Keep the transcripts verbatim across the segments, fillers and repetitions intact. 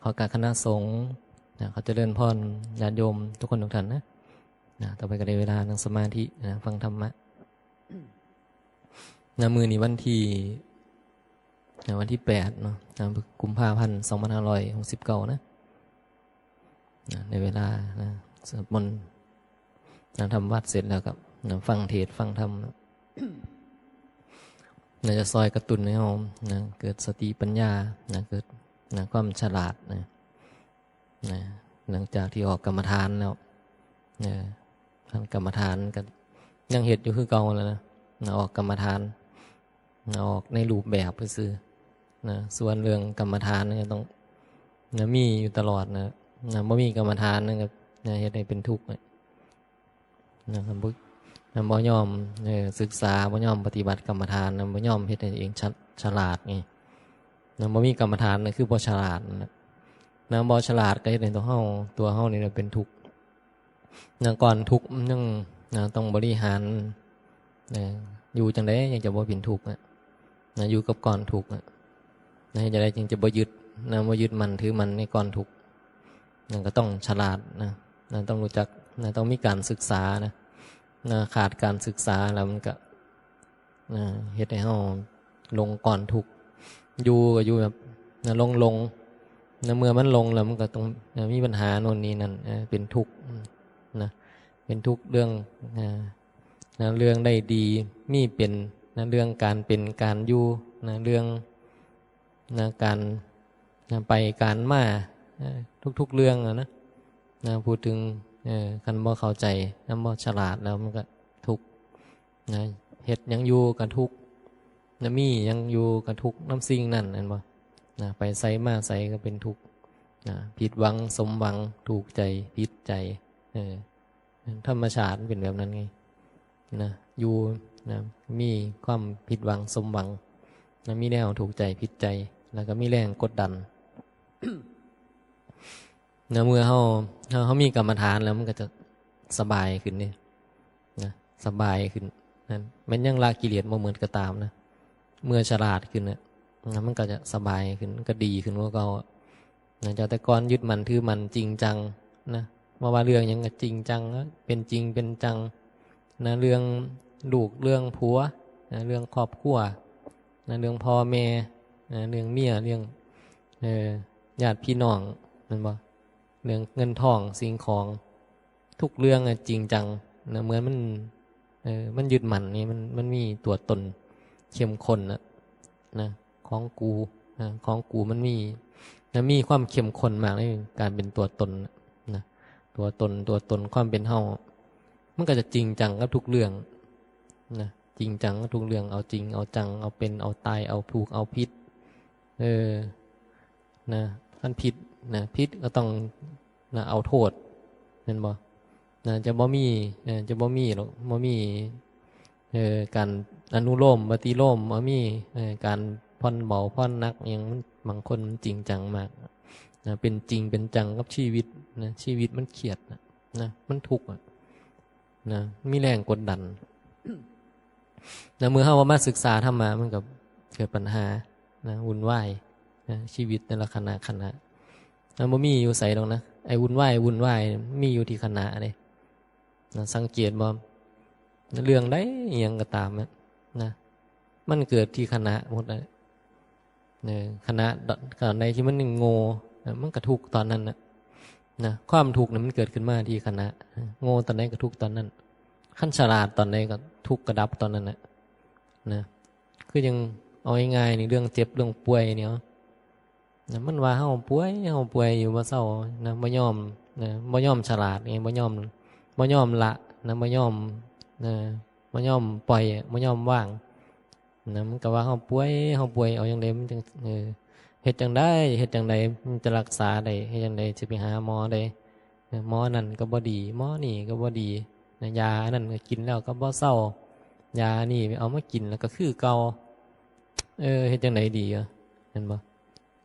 ขอกราบคณะสงฆ์นะ ขอเจริญพรญาติโยมทุกคนทุกท่านนะ นะ ต่อไปก็ได้เวลานั่งสมาธินะ ฟังธรรมะ นะ มื้อนี้วันที่ นะ วันที่แปดเนาะ นะ กุมภาพันธ์ สองพันห้าร้อยหกสิบเก้านะ นะ ในเวลานะ สวดมนต์นะ ทำวัตรเสร็จแล้วก็นะ ฟังเทศน์ ฟังธรรมนะ นะ จะซอยกระตุ้นให้เรานะ เกิดสติปัญญานะ เกิดนะ ความฉลาดนะ นะ หลังจากที่ออกกรรมฐานแล้ว เออ ท่านกรรมฐานก็ยังเฮ็ดอยู่คือเก่าแล้วนะ นะ ออกกรรมฐาน นะ ออกในรูปแบบซื่อๆ นะ ส่วนเรื่องกรรมฐานนี่ก็ต้อง นะ มีอยู่ตลอดนะ นะ บ่มีกรรมฐานนั่นก็ นะ เฮ็ดให้เป็นทุกข์นะ นะ บ่ นะ บ่ยอม เออ ศึกษา บ่ยอมปฏิบัติกรรมฐานนะ บ่ยอมเฮ็ดให้ตัวเองฉะ- ฉลาดไง นะ บ่มีกรรมฐานนะ คือบ่ฉลาดนะ นะ บ่ฉลาดก็เฮ็ดให้ตัวเฮา ตัวเฮานี่นะเป็นทุกข์ นะ ก้อนทุกข์มันยัง นะ ต้องบริหาร นะ อยู่จั่งใดยังจะบ่เป็นทุกข์อะ นะ อยู่กับก้อนทุกข์อะ นะ เฮ็ดจั่งใดจึงจะบ่ยึด นะ บ่ยึดมั่นถือมั่นในก้อนทุกข์ นะ ก็ต้องฉลาดนะ นะ ต้องรู้จัก นะ ต้องมีการศึกษานะ นะ ขาดการศึกษาแล้วมันก็ นะ เฮ็ดให้เราหลงก้อนทุกข์ อยู่ก็อยู่แบบ นะ หลงๆ นะ เมื่อมันหลงแล้วมันก็ต้อง นะ มีปัญหาโน่นนี่นั่น เออ เป็นทุกข์นะ เป็นทุกข์เรื่อง นะ นะ เรื่องได้ดี มีเป็น นะ เรื่องการเป็นการอยู่ นะ เรื่อง นะ การ นะ ไปการมา นะ ทุกๆ เรื่องอะนะ นะ พูดถึง เออ คันบ่เข้าใจ คันบ่ฉลาดแล้วมันก็ทุกข์ นะ เฮ็ดหยังอยู่ก็ทุกข์ นะ มีหยังอยู่ก็ทุกข์นำสิ่งนั้น แม่นบ่ นะ ไปไสมาไสก็เป็นทุกข์ นะ ผิดหวังสมหวัง ถูกใจผิดใจ เออ ธรรมชาติมันเป็นแบบนั้นไง นะ อยู่ นะ มีความผิดหวังสมหวัง นะ มีแนวถูกใจผิดใจ แล้วก็มีแรงกดดัน นะ เมื่อเรา เรา เรามีกรรมฐานแล้วมันก็จะสบายขึ้นนี่ นะ สบายขึ้น นั่น แม้นยังละกิเลสบ่หมดก็ตามนะ เมื่อฉลาดขึ้นนะ นะ มันก็จะสบายขึ้น มันก็ดีขึ้นกว่าเก่าอะ นะ จากแต่ก่อนยึดมั่นถือมั่นจริงจังนะ บ่ว่าเรื่องหยังก็จริงจังนะ เป็นจริงเป็นจังนะ เรื่องลูก เรื่องผัวนะ เรื่องครอบครัวนะ เรื่องพ่อแม่นะ เรื่องเมีย เรื่อง เอ่อ ญาติพี่น้อง แม่นบ่ เรื่องเงินทองสิ่งของ ทุกเรื่องอะจริงจังนะ เหมือนมัน เออ มันยึดมั่นนี่ มัน มันมีตัวตนเข้มข้นนะ นะ ของกู นะ ของกูมันมี นะ มีความเข้มข้นมากในการเป็นตัวตนนะ นะ ตัวตน ตัวตน ความเป็นเฮา มันก็จะจริงจังกับทุกเรื่องนะ จริงจังกับทุกเรื่อง เอาจริงเอาจัง เอาเป็นเอาตาย เอาถูกเอาผิด เออ นะ คันผิดนะ ผิดก็ต้อง นะ เอาโทษ แม่นบ่ นะ จะบ่มี เอ่อ จะบ่มีหรอก บ่มี เอ่อ การอนุโลมปฏิโลม บ่มี เอ่อ การผ่อนเบาผ่อนหนักอิหยัง มัน บางคนมันจริงจังมาก นะ เป็นจริงเป็นจังกับชีวิตนะ ชีวิตมันเครียดนะ นะ มันทุกข์อะ นะ มีแรงกดดัน นะ เมื่อเรามาศึกษาธรรมะ มันก็เกิดปัญหานะ วุ่นวายนะ ชีวิตแต่ละขณะขณะ มันบ่มีอยู่ไสดอกนะ ไอ้วุ่นวาย วุ่นวาย มีอยู่ที่คณะเด้นะ สังเกตบ่ เรื่องใดอิหยังก็ตามอะนะ มันเกิดที่คณะหมดนะ เออ คณะ ตอนใดที่มันโง่นะ มันก็ทุกข์ตอนนั้นนะ นะ ความทุกข์เนี่ยมันเกิดขึ้นมาที่คณะ โง่ตอนใดก็ทุกข์ตอนนั้น คันฉลาดตอนใดก็ทุกข์ก็ดับตอนนั้นนะ นะ คือยังเอาง่ายๆ นี่ เรื่องเจ็บเรื่องป่วยเนี่ย นะ มันว่าเฮาป่วย เฮาป่วยอยู่บ่เซานะ บ่ยอมนะ บ่ยอมฉลาดไง บ่ยอม บ่ยอมละนะ บ่ยอม นะ บ่ยอมปล่อย บ่ยอมวางนะ มันก็ว่าเฮาป่วย เฮาป่วย เอาจั่งใดมันจั่ง เออ เฮ็ดจั่งใด เฮ็ดจั่งใดมันจะรักษาได้ เฮ็ดจั่งใดสิไปหาหมอได้ เออ หมอนั่นก็บ่ดี หมอนี่ก็บ่ดีนะ ยาอันนั้นก็กินแล้วก็บ่เซา ยานี่เอามากินแล้วก็คือเก่า เออ เฮ็ดจั่งใดดีอะ เห็นบ่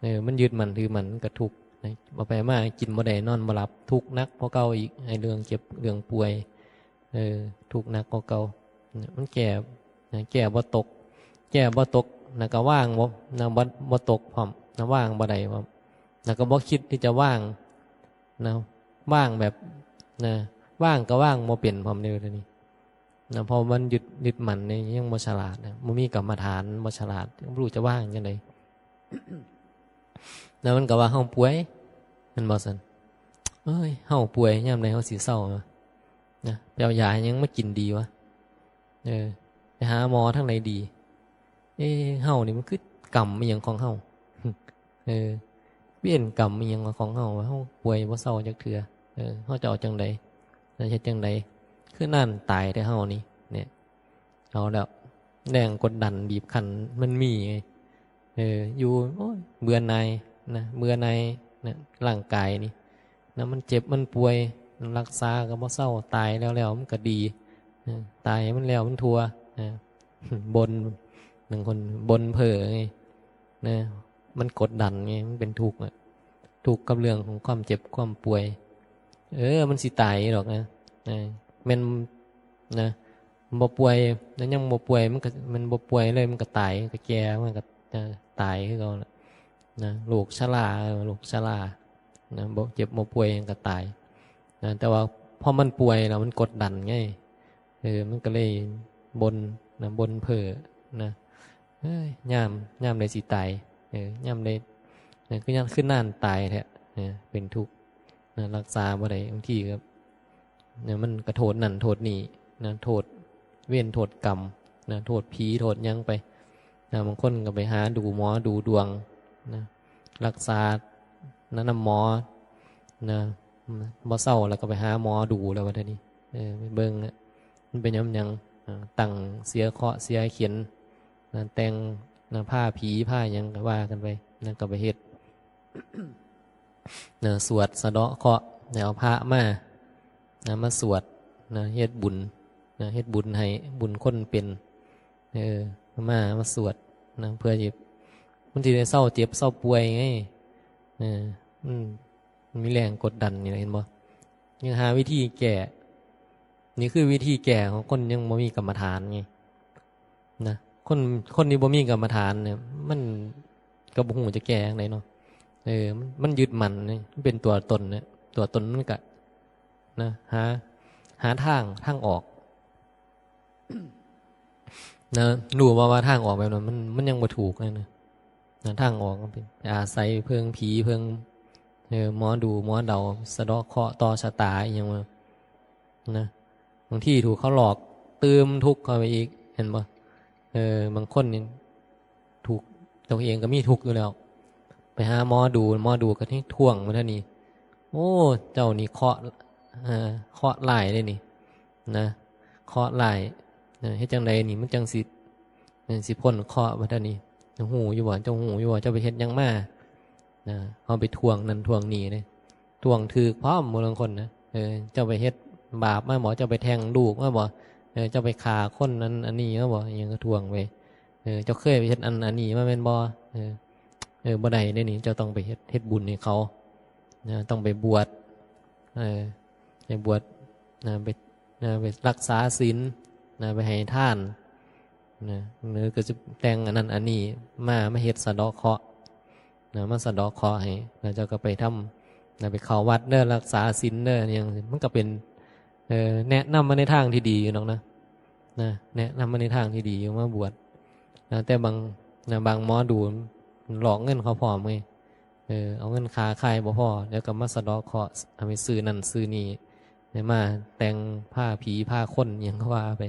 เออ มันยึดมั่นถือมั่น มันก็ทุกข์นะ เอาไปมากินบ่ได้ นอนบ่หลับ ทุกข์หนักกว่าเก่าอีก ไอ้เรื่องเจ็บเรื่องป่วย เออ ทุกข์หนักกว่าเก่านะ มันแก้นะ แก้บ่ตก แก้บ่ตกนะ ก็วางบ่นะ บ่ บ่ตกพร้อมนะ วางบ่ได้พร้อม แล้วก็บ่คิดที่จะว่างนะ ว่างแบบนะ ว่างก็ว่างบ่เป็นพร้อมเด้อเดี๋ยวนี้นะ เพราะมันยึด ยึดมั่นนี่ยังบ่ฉลาดนะ บ่มีกรรมฐาน บ่ฉลาด บ่รู้จะว่างจั่งใด แล้วมันก็ว่าเฮาป่วย แม่นบ่ซั่น เอ้ย เฮาป่วย ยามใดเฮาสิเซา นะ ไปเอายาหยังมากินดีวะ เออ ไปหาหมอทางใดดี เอ้ เฮานี่มันคือกรรมอีหยังของเฮา เออ เวรกรรมอีหยังของเฮาวะ เฮาป่วยบ่เซาจักเทื่อ เออ เฮาจะเอาจั่งใด จะเฮ็ดจั่งใด คือนั่นตายแท้เฮานี่ เนี่ย เอาแล้ว แรงกดดันบีบคั้นมันมีไง เออ อยู่ โอ้ย เบื่อหน่ายนะ เบื่อหน่ายนะ ร่างกายนี่นะ มันเจ็บ มันป่วย รักษาก็บ่เซา ตายแล้วๆ มันก็ดีนะ ตายให้มันแล้วมันทั่วนะ บ่น บางคนบ่นเพ้อไงนะ มันกดดันไง มันเป็นทุกข์อะ ทุกข์กับเรื่องของความเจ็บความป่วย เออ มันสิตายดอกนะ เออ แม่นนะ บ่ป่วย แล้วยังบ่ป่วย มันก็ มันบ่ป่วยเลย มันก็ตาย ก็แก่ มันก็ เออ ตายคือเก่าล่ะนะ โรคชรา เออ โรคชรานะ บ่เจ็บบ่ป่วยมันก็ตายนะ แต่ว่าพอมันป่วยแล้วมันกดดันไง เออ มันก็เลยบ่นนะ บ่นเพ้อนะ เอ้ย ยาม ยามใดสิตาย เออ ยามใด เออ คือยาม คือนานตายแท้ เออ เป็นทุกข์นะ รักษาบ่ได้ บางทีก็ เนี่ย มันก็โทษนั่นโทษนี่นะ โทษเวรโทษกรรมนะ โทษผีโทษหยังไปนะ บางคนก็ไปหาดูหมอดูดวงนะ รักษานะ นำหมอนะ บ่เซาแล้วก็ไปหาหมอดูแล้วบัดนี้ เออ ไปเบิ่งอะ มันเป็นหยังหยัง อ่า ตั้งเสียเคราะห์เสียเข็ญนะ แต่งนะ พาผีพาหยังก็ว่ากันไปนะ ก็ไปเฮ็ด นะ สวดสะเดาะเคราะห์ แล้วเอาพระมานะ มาสวดนะ เฮ็ดบุญนะ เฮ็ดบุญให้ บุญคนเป็น เออ มา มาสวดนะ เพื่อจะ มันสิได้เซาเจ็บเซาป่วยไง เออ อืม มันมีแรงกดดันอยู่นะ เห็นบ่ ยังหาวิธีแก้ นี่คือวิธีแก้ของคนยังบ่มีกรรมฐานไง นะ คน คนที่บ่มีกรรมฐานเนี่ย มันก็บ่ฮู้จะแก้จั่งใดเนาะ เออ มัน มันยึดมั่นเนี่ย มันเป็นตัวตนเนี่ย ตัวตนมันก็ นะ หา หาทาง ทางออก นะ รู้ว่า ว่าทางออกแบบนั้น มัน มันยังบ่ถูกนะ นะ ทางออกมันเป็น อาศัยเพิ่งผีเพิ่ง เออ หมอดูหมอเดา สะเดาะเคราะห์ต่อชะตาอีหยังวะ นะ บางทีถูกเขาหลอก ตื่มทุกข์เข้าไปอีก เห็นบ่ เออ บางคนนี่ถูก ตัวเองก็มีทุกข์อยู่แล้ว ไปหาหมอดู หมอดูก็ให้ท่วงมาเท่านี้ โอ้ เจ้านี่เคราะห์ เอ่อ เคราะห์ร้ายเลยนี่ นะ เคราะห์ร้าย นะ เฮ็ดจั่งใดนี่ มันจั่งสิ มันสิพ้นเคราะห์มาเท่านี้ ฮู้อยู่บ่ เจ้าฮู้อยู่บ่ เจ้าไปเฮ็ดหยังมา นะ เอาไปท่วงนั่นท่วงนี่เลย ท่วงถืกพร้อม บางคนนะ เออ เจ้าไปเฮ็ดบาปมาบ่ เจ้าไปแทงลูกมาบ่ เออ เจ้าไปฆ่าคนนั้นอันนี้มาบ่ อิหยังก็ท่วงไป เออ เจ้าเคยไปเฮ็ดอัน อันนี้มาแม่นบ่ เออ เออ บ่ได้เด้นี่ เจ้าต้องไปเฮ็ด เฮ็ดบุญให้เขา นะ ต้องไปบวช เออ ไปบวช นะ ไป นะ ไปรักษาศีล นะ ไปให้ทาน นะ หรือก็จะแต่งอันนั้นอันนี้มา มาเฮ็ดสะเดาะเคราะห์ นะ มาสะเดาะเคราะห์ให้ แล้วเจ้าก็ไปทำ นะ ไปเข้าวัดเด้อ รักษาศีลเด้อ อย่างซี้ มันก็เป็น เอ่อ แนะนำมาในทางที่ดีอยู่ดอกนะ นะ แนะนำมาในทางที่ดีอยู่ มาบวช นะ แต่บาง นะ บางหมอดูหลอกเงินเขาพร้อมไง เออ เอาเงินค่าคายบ่พอ แล้วก็มาสะเดาะเคราะห์ เอาไปซื้อนั่นซื้อนี่ ให้มาแต่งพาผีพาคนอิหยังก็ว่าไป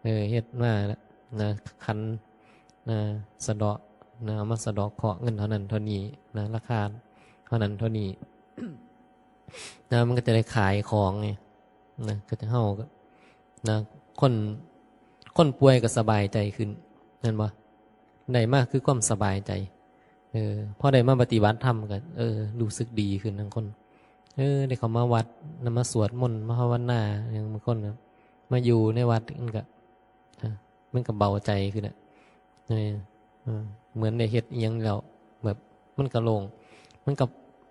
เออ เฮ็ดมาแล้วนะ ขัน นะ สะเดาะ นะ เอามาสะเดาะเคราะห์ เงินเท่านั้นเท่านี้นะ ราคาเท่านั้นเท่านี้ นะ มันก็จะได้ขายของไง นะ ก็จะ เฮาก็ นะ คน คนป่วยก็สบายใจขึ้น แม่นบ่ ได้มาคือความสบายใจ เออ พอได้มาปฏิบัติธรรมก็ เออ รู้สึกดีขึ้นทั้งคน เออ ได้เข้ามาวัด นะ มาสวดมนต์ มาภาวนา อย่างบางคนนะ มาอยู่ในวัด มันก็ นะ มันก็เบาใจขึ้นอะ เออ เออ เหมือนได้เฮ็ดอิหยังแล้ว แบบ มันก็โล่ง มันก็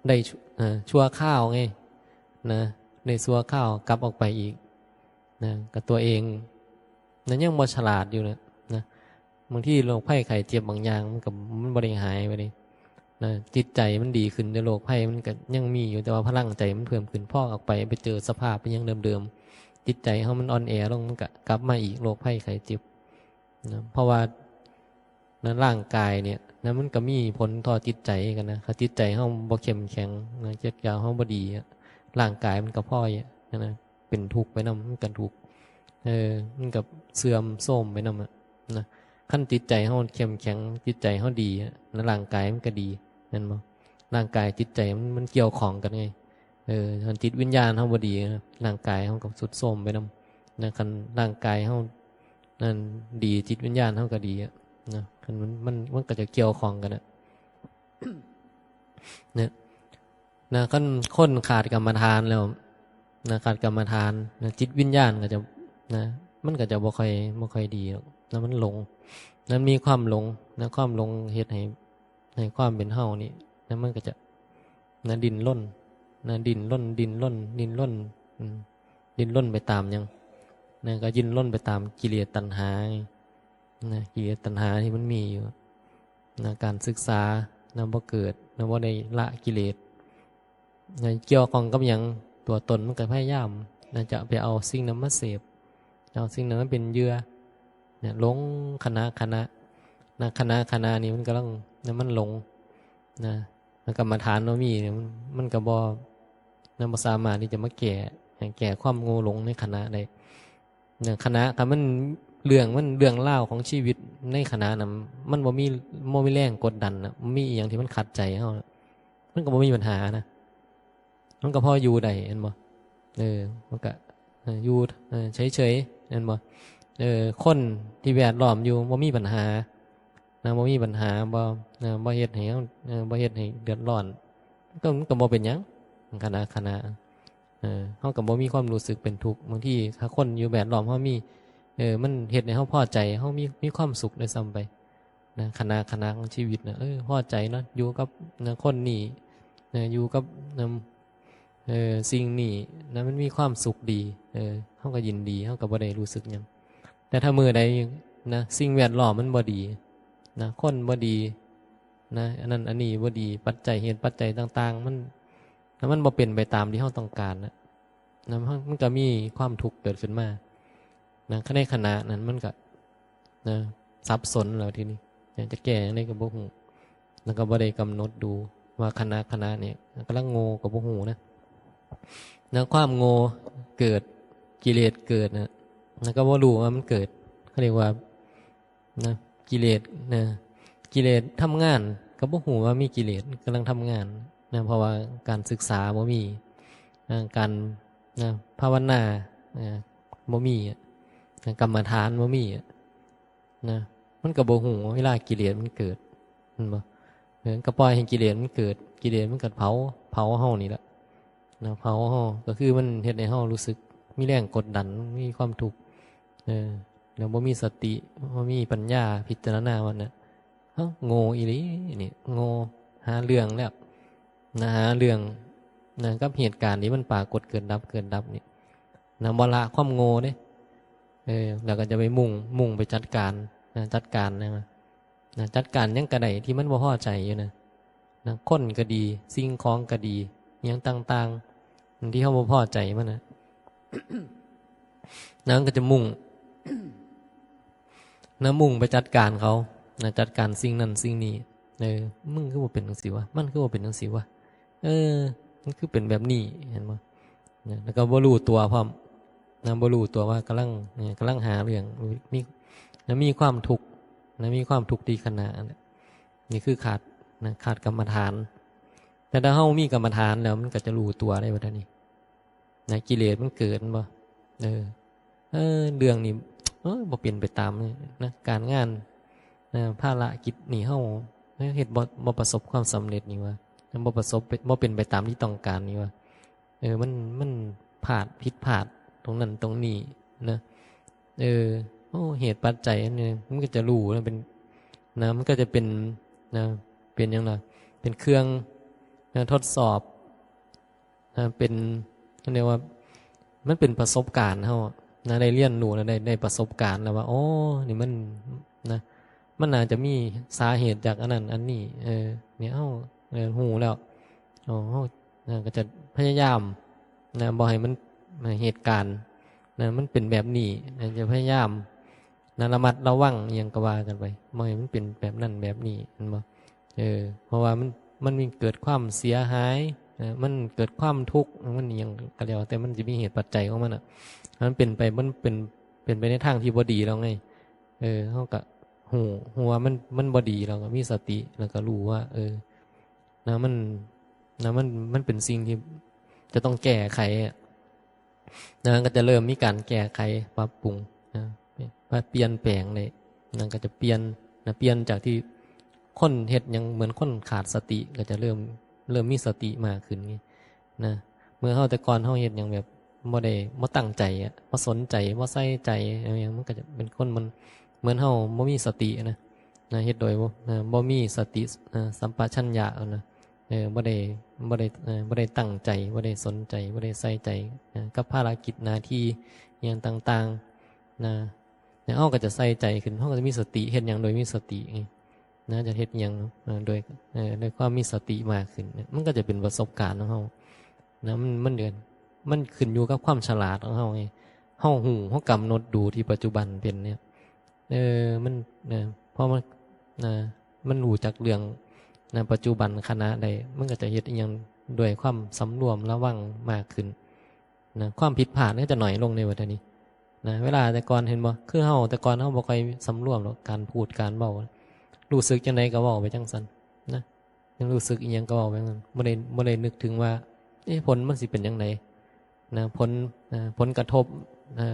ได้ชั่ว เอ่อ ชั่วคราวไง นะ ได้ชั่วคราว กลับออกไปอีก นะ กับตัวเอง นะ ยังบ่ฉลาดอยู่นะ นะ บางทีโรคภัยไข้เจ็บบางอย่าง มันก็ มันบ่ได้หายไปเลย นะ จิตใจมันดีขึ้น แต่โรคภัยมันก็ยังมีอยู่ แต่ว่าพลังใจมันเพิ่มขึ้น พอออกไป ไปเจอสภาพเป็นอย่างเดิมๆ จิตใจเฮามันอ่อนแอลง มันก็กลับมาอีก โรคภัยไข้เจ็บนะ เพราะว่านะ ร่างกายเนี่ยนะ มันก็มีผลต่อจิตใจกันนะ ถ้าจิตใจเฮาบ่เข้มแข็งนะ จิตใจเฮาบ่ดีอะ ร่างกายมันก็พลอยอะนะ เป็นทุกข์ไปนำ มันก็ทุกข์ เออ มันก็เสื่อมโทรมไปนำอะนะ คันจิตใจเฮาเข้มแข็ง จิตใจเฮาดีอะนะ ร่างกายมันก็ดี แม่นบ่ ร่างกายจิตใจมัน มันเกี่ยวข้องกันไง เออ คันจิตวิญญาณเฮาบ่ดีนะ ร่างกายเฮาก็ทรุดโทรมไปนำนะ คันร่างกายเฮานั่นดี จิตวิญญาณเฮาก็ดีอะนะ คันมัน มัน มันก็จะเกี่ยวข้องกันอะ เนี่ย นะ คันคนขาดกรรมฐานแล้วนะ ขาดกรรมฐานนะ จิตวิญญาณก็จะนะ มันก็จะบ่ค่อย บ่ค่อยดีหรอกนะ มันหลง มันมีความหลงนะ ความหลงเฮ็ดให้ ให้ความเป็นเฮานี่นะ มันก็จะนะ ดิ้นรนนะ ดิ้นรน ดิ้นรน ดิ้นรน อืม ดิ้นรนไปตามหยังนะ ก็ดิ้นรนไปตามกิเลสตัณหาไงนะ กิเลสตัณหาที่มันมีอยู่นะ การศึกษานะ บ่เกิดนะ บ่ได้ละกิเลสนะ เกี่ยวข้องกับหยัง ตัวตนมันก็พยายามนะ จะไปเอาสิ่งนั้นมาเสพ เอาสิ่งนั้นมาเป็นเหยื่อนะ หลง คณะ คณะนะ คณะ คณะนี่มันกำลังนะ มันหลงนะ แล้วกรรมฐานบ่มีเนี่ย มัน มันก็บ่นะ บ่สามารถที่จะมาแก้ แก้ความโง่หลงในคณะได้นะ คณะ คันมัน เรื่องมัน เรื่องราวของชีวิตในคณะน่ะ มันบ่มี บ่มีแรงกดดันน่ะ บ่มีอิหยังที่มันขัดใจเฮาน่ะ มันก็บ่มีปัญหานะ มันก็พออยู่ได้ แม่นบ่ เออ มันก็ เออ อยู่ เออ เฉยๆ แม่นบ่ เออ คนที่แวดล้อมอยู่บ่มีปัญหานะ บ่มีปัญหา บ่ เออ บ่เฮ็ดให้เฮา เออ บ่เฮ็ดให้เดือดร้อน ก็ มันก็บ่เป็นหยัง คณะ คณะ เออ เฮาก็บ่มีความรู้สึกเป็นทุกข์ บางทีถ้าคนอยู่แวดล้อมเฮามี เออ มันเฮ็ดให้เฮาพอใจ เฮามี มีความสุขด้วยซ้ำไปนะ คณะ คณะของชีวิตนะ เออ พอใจเนาะ อยู่กับนะ คนนี้นะ อยู่กับนำ เออ สิ่งนี้นะ มันมีความสุขดี เออ เฮาก็ยินดี เฮาก็บ่ได้รู้สึกหยัง แต่ถ้ามื้อใดนะ สิ่งแวดล้อมมันบ่ดีนะ คนบ่ดีนะ อันนั้นอันนี้บ่ดี ปัจจัย เหตุปัจจัยต่างๆ มัน แล้วมันบ่เป็นไปตามที่เฮาต้องการนะ นะ มัน มันก็มีความทุกข์เกิดขึ้นมานะ ในขณะนั้นมันก็นะ สับสนแล้วทีนี้ อยากจะแก้จั่งใดก็บ่ฮู้ แล้วก็บ่ได้กำหนดดูว่าคณะ คณะเนี่ยกำลังโง่ก็บ่ฮู้นะ นะ ความโง่เกิด กิเลสเกิดนะ แล้วก็บ่รู้ว่ามันเกิด เขาเรียกว่า นะ กิเลสนะ กิเลสทำงาน ก็บ่ฮู้ว่ามีกิเลสกำลังทำงานนะ เพราะว่าการศึกษาบ่มีนะ การนะ ภาวนานะ บ่มีอะนะ กรรมฐานบ่มีอะนะ มันก็บ่ฮู้เวลากิเลสมันเกิด แม่นบ่ เออ ก็ปล่อยให้กิเลสมันเกิด กิเลสมันก็เผา เผาเฮานี่แหละนะ เผาเฮา ก็คือมันเฮ็ดให้เฮารู้สึกมีแรงกดดัน มีความทุกข์ เออ แล้วบ่มีสติ บ่มีปัญญาพิจารณาว่าน่ะ เอ้า โง่อีหลีนี่ โง่ หาเรื่องแล้วนะ หาเรื่องนะ กับเหตุการณ์ที่มันปรากฏเกิดดับ เกิดดับนี่นะ บ่ละความโง่เด้ เออ แล้วก็จะไปมุ่ง มุ่งไปจัดการนะ จัดการนะ นะ จัดการหยังก็ได้ที่มันบ่พอใจอยู่นะ นะ คนก็ดี สิ่งของก็ดี อิหยังต่างๆ ที่เฮาบ่พอใจมันน่ะ นางก็จะมุ่ง นะ มุ่งไปจัดการเขา นะ จัดการสิ่งนั้นสิ่งนี้ เออ มึงคือบ่เป็นจั่งซี้วะ มันคือบ่เป็นจั่งซี้วะ เออ มันคือเป็นแบบนี้ เห็นบ่ นะ แล้วก็บ่รู้ตัวพร้อม นะ บ่รู้ตัวว่ากำลัง เออ กำลังหาเรื่อง มี นะ มีความทุกข์ นะ มีความทุกข์ที่ขณะนั้นแหละ นี่คือขาด นะ ขาดกรรมฐาน แต่ถ้าเฮามีกรรมฐานแล้วมันก็จะรู้ตัวได้ว่าเท่านี้ นะ กิเลสมันเกิด แม่นบ่ เออ เออ เรื่องนี้ เออ บ่เป็นไปตามนี้นะ การงาน นะ ภารกิจนี่เฮา เฮาเฮ็ดบ่ บ่ประสบความสำเร็จนี่ว่า บ่ประสบ บ่เป็นไปตามที่ต้องการนี่ว่า เออ มัน มันพลาด ผิดพลาด ตรงนั้นตรงนี้นะ เออ โอ้ เหตุปัจจัยอันนี้ มันก็จะรู้นะ เป็น นะ มันก็จะเป็น นะ เป็นหยังล่ะ เป็นเครื่อง นะ ทดสอบ นะ เป็น เขาเรียกว่า มันเป็นประสบการณ์เฮาอะ นะ ได้เรียนรู้นะ ได้ ได้ประสบการณ์แล้วว่า โอ้ นี่มัน นะ มันน่าจะมีสาเหตุจากอันนั้นอันนี้ เออ เนี่ยเฮา เออ ฮู้แล้ว อ๋อ เฮา เออ ก็จะพยายามนะ บ่ให้มัน เหตุการณ์นะ มันเป็นแบบนี้นะ จะพยายามนะ ระมัดระวังอิหยังก็ว่ากันไป บ่ให้มันเป็นแบบนั้นแบบนี้ แม่นบ่ เออ เพราะว่ามัน มันมีเกิดความเสียหายนะ มันเกิดความทุกข์ มันอิหยังก็แล้วแต่ มันจะมีเหตุปัจจัยของมันน่ะ มันเป็นไป มันเป็น เป็นไปในทางที่บ่ดีแล้วไง เออ เฮาก็ฮู้ ฮู้ว่ามัน มันบ่ดี แล้วก็มีสติ แล้วก็รู้ว่า เออ นะ มัน นะ มัน มันเป็นสิ่งที่จะต้องแก้ไขอะ นะ ก็จะเริ่มมีการแก้ไข ปรับปรุงนะ มาเปลี่ยนแปลงเลย นั่นก็จะเปลี่ยนนะ เปลี่ยนจากที่คนเฮ็ดหยังเหมือนคนขาดสติ ก็จะเริ่ม เริ่มมีสติมากขึ้นไง นะ เมื่อเฮาแต่ก่อนเฮาเฮ็ดหยังแบบบ่ได้ บ่ตั้งใจอะ บ่สนใจ บ่ใส่ใจอิหยัง มันก็จะเป็นคนมัน เหมือนเฮาบ่มีสตินะ นะ เฮ็ดโดยบ่ นะ บ่มีสติ นะ สัมปชัญญะนะ เออ บ่ได้ บ่ได้ เออ บ่ได้ตั้งใจ บ่ได้สนใจ บ่ได้ใส่ใจนะ กับภารกิจหน้าที่อิหยังต่างๆ นะ นะ เฮาก็จะใส่ใจขึ้น เฮาก็จะมีสติ เฮ็ดหยังโดยมีสติไง นะ จะเฮ็ดหยัง เออ โดย เออ โดยความมีสติมากขึ้นเนี่ย มันก็จะเป็นประสบการณ์ของเฮา นะ มัน มันเดือน มันขึ้นอยู่กับความฉลาดของเฮาไง เฮาฮู้ เฮากำหนดดูที่ปัจจุบันเป็นเนี่ย เออ มัน เออ พอมัน นะ มันรู้จักเรื่อง นะ ปัจจุบันขณะได้ มันก็จะเฮ็ดอิหยังด้วยความสำรวมระวังมากขึ้น นะ ความผิดพลาดก็จะน้อยลงในวันนี้ นะ เวลาแต่ก่อนเห็นบ่ คือเฮาแต่ก่อนเฮาบ่ค่อยสำรวมหรอก การพูดการเว้า รู้สึกจังใดก็เว้าไปจังซั่น นะ ยังรู้สึกอิหยังก็เว้าไปจังซั่น บ่ได้ บ่ได้นึกถึงว่า เอ๊ะ ผลมันสิเป็นจังใด นะ ผล นะ ผลกระทบ นะ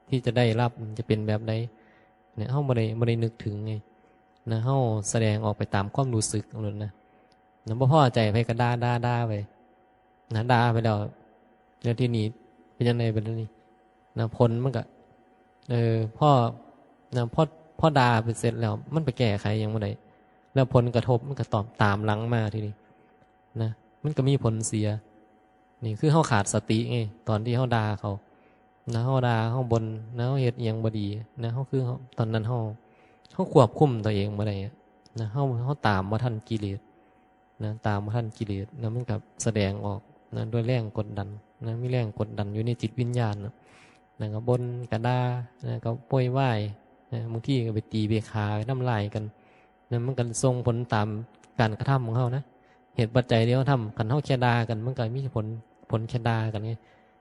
ที่จะได้รับมันจะเป็นแบบใด เนี่ย เฮาบ่ได้ บ่ได้นึกถึงไง นะ เฮาแสดงออกไปตามความรู้สึกของมันนะ นะ บ่พอใจไผก็ด่า ด่า ด่าไป นะ ด่าไปแล้ว แล้วทีนี้เป็นจังใดบัดนี้ นะ ผลมันก็ เออ พอ นะ พอ พอด่าไปเสร็จแล้ว มันไปแก้ไขหยังบ่ได้ แล้วผลกระทบมันก็ตอบตามหลังมาทีนี้ นะ มันก็มีผลเสีย นี่คือเฮาขาดสติไง ตอนที่เฮาด่าเขา นะ เฮาด่า เฮาบ่น นะ เฮาเฮ็ดอิหยังบ่ดี นะ เฮาคือเฮา ตอนนั้นเฮา เฮาควบคุมตัวเองบ่ได้อะ นะ เฮา เฮาตามบ่ทันกิเลส นะ ตามบ่ทันกิเลส นะ มันก็แสดงออก นะ ด้วยแรงกดดัน นะ มีแรงกดดันอยู่ในจิตวิญญาณน่ะ นะ ก็บ่น ก็ด่า นะ ก็โวยวาย นะ บางทีก็ไปตีไปฆ่า ไปทำร้ายกัน นะ มันก็ส่งผลตามการกระทำของเฮานะ เหตุปัจจัยที่เฮาทำ คันเฮาแค่ด่ากัน มันก็มีผล ผลแค่ด่ากันไง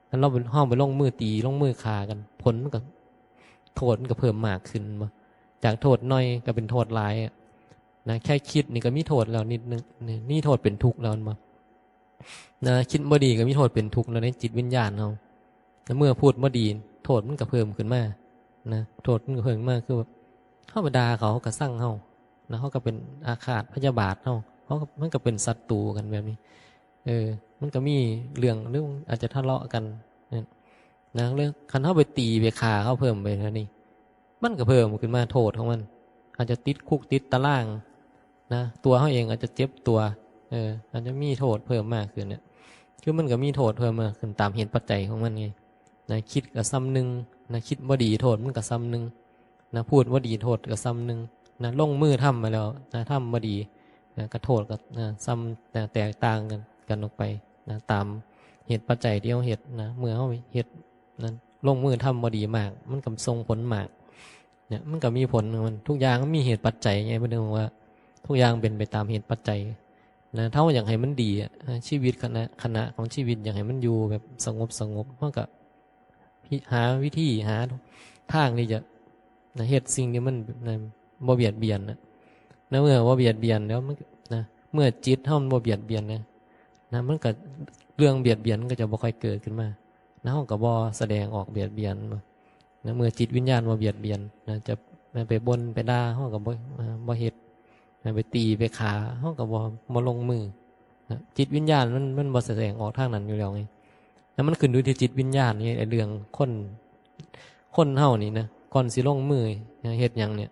คันเราไป เฮาไปลงมือตี ลงมือฆ่ากัน ผลมันก็ โทษมันก็เพิ่มมากขึ้นบ่ จากโทษน้อยก็เป็นโทษหลายอะ นะ แค่คิดนี่ก็มีโทษแล้วนิดนึง นี่มีโทษเป็นทุกข์แล้วแม่นบ่ นะ คิดบ่ดีก็มีโทษเป็นทุกข์แล้วในจิตวิญญาณเฮา แล้วเมื่อพูดบ่ดี โทษมันก็เพิ่มขึ้นมา นะ โทษมันก็เพิ่มมา คือแบบ เฮาไปด่าเขา เขาก็ซังเฮา นะ เขาก็เป็นอาฆาตพยาบาทเฮา เขาก็ มันก็เป็นศัตรูกันแบบนี้ เออ มันก็มีเรื่อง หรืออาจจะทะเลาะกัน นะ นะ เรื่อง คันเฮาไปตีไปฆ่าเขาเพิ่มไปเท่านี้ มันก็เพิ่มขึ้นมาโทษของมัน อาจจะติดคุกติดตาราง นะ ตัวเฮาเองอาจจะเจ็บตัว เออ อาจจะมีโทษเพิ่มมากขึ้นเนี่ย คือมันก็มีโทษเพิ่มมากขึ้นตามเหตุปัจจัยของมันไง นะ คิดก็ส่ำหนึ่ง นะ คิดบ่ดีโทษมันก็ส่ำหนึ่ง นะ พูดบ่ดีโทษก็ส่ำหนึ่ง นะ ลงมือทำมาแล้ว นะ ทำบ่ดี นะ ก็โทษก็ นะ ส่ำ นะ แตกต่างกัน กันออกไป นะ ตามเหตุปัจจัยที่เฮาเฮ็ด นะ เมื่อเฮาเฮ็ด นะ ลงมือทำบ่ดีมาก มันก็ส่งผลมาก เนี่ย มันก็มีผลของมัน ทุกอย่างมันมีเหตุปัจจัยไง เพิ่นถึงว่า ทุกอย่างเป็นไปตามเหตุปัจจัย นะ ถ้าเฮาอยากให้มันดีอะ นะ ชีวิตขณะ ขณะของชีวิตอยากให้มันอยู่แบบสงบสงบ เฮาก็พิ หาวิธี หาทางที่จะ นะ เฮ็ดสิ่งที่มัน นะ บ่เบียดเบียนน่ะ นะ เมื่อบ่เบียดเบียนแล้วมัน นะ เมื่อจิตเฮามันบ่เบียดเบียนนะ นะ มันก็ เรื่องเบียดเบียนมันก็จะบ่ค่อยเกิดขึ้นมา นะ เฮาก็บ่แสดงออกเบียดเบียน นะ เมื่อจิตวิญญาณบ่เบียดเบียน นะ จะ นะ ไปบ่นไปด่า เฮาก็บ่ อ่า บ่เฮ็ด นะ ไปตีไปฆ่า เฮาก็บ่ บ่ลงมือ นะ จิตวิญญาณมัน มันบ่แสดงออกทางนั้นอยู่แล้วไง แล้วมันขึ้นอยู่ที่จิตวิญญาณไง ไอ้เรื่องคน คนเฮานี่นะ ก่อนสิลงมือ นะ เฮ็ดหยังเนี่ย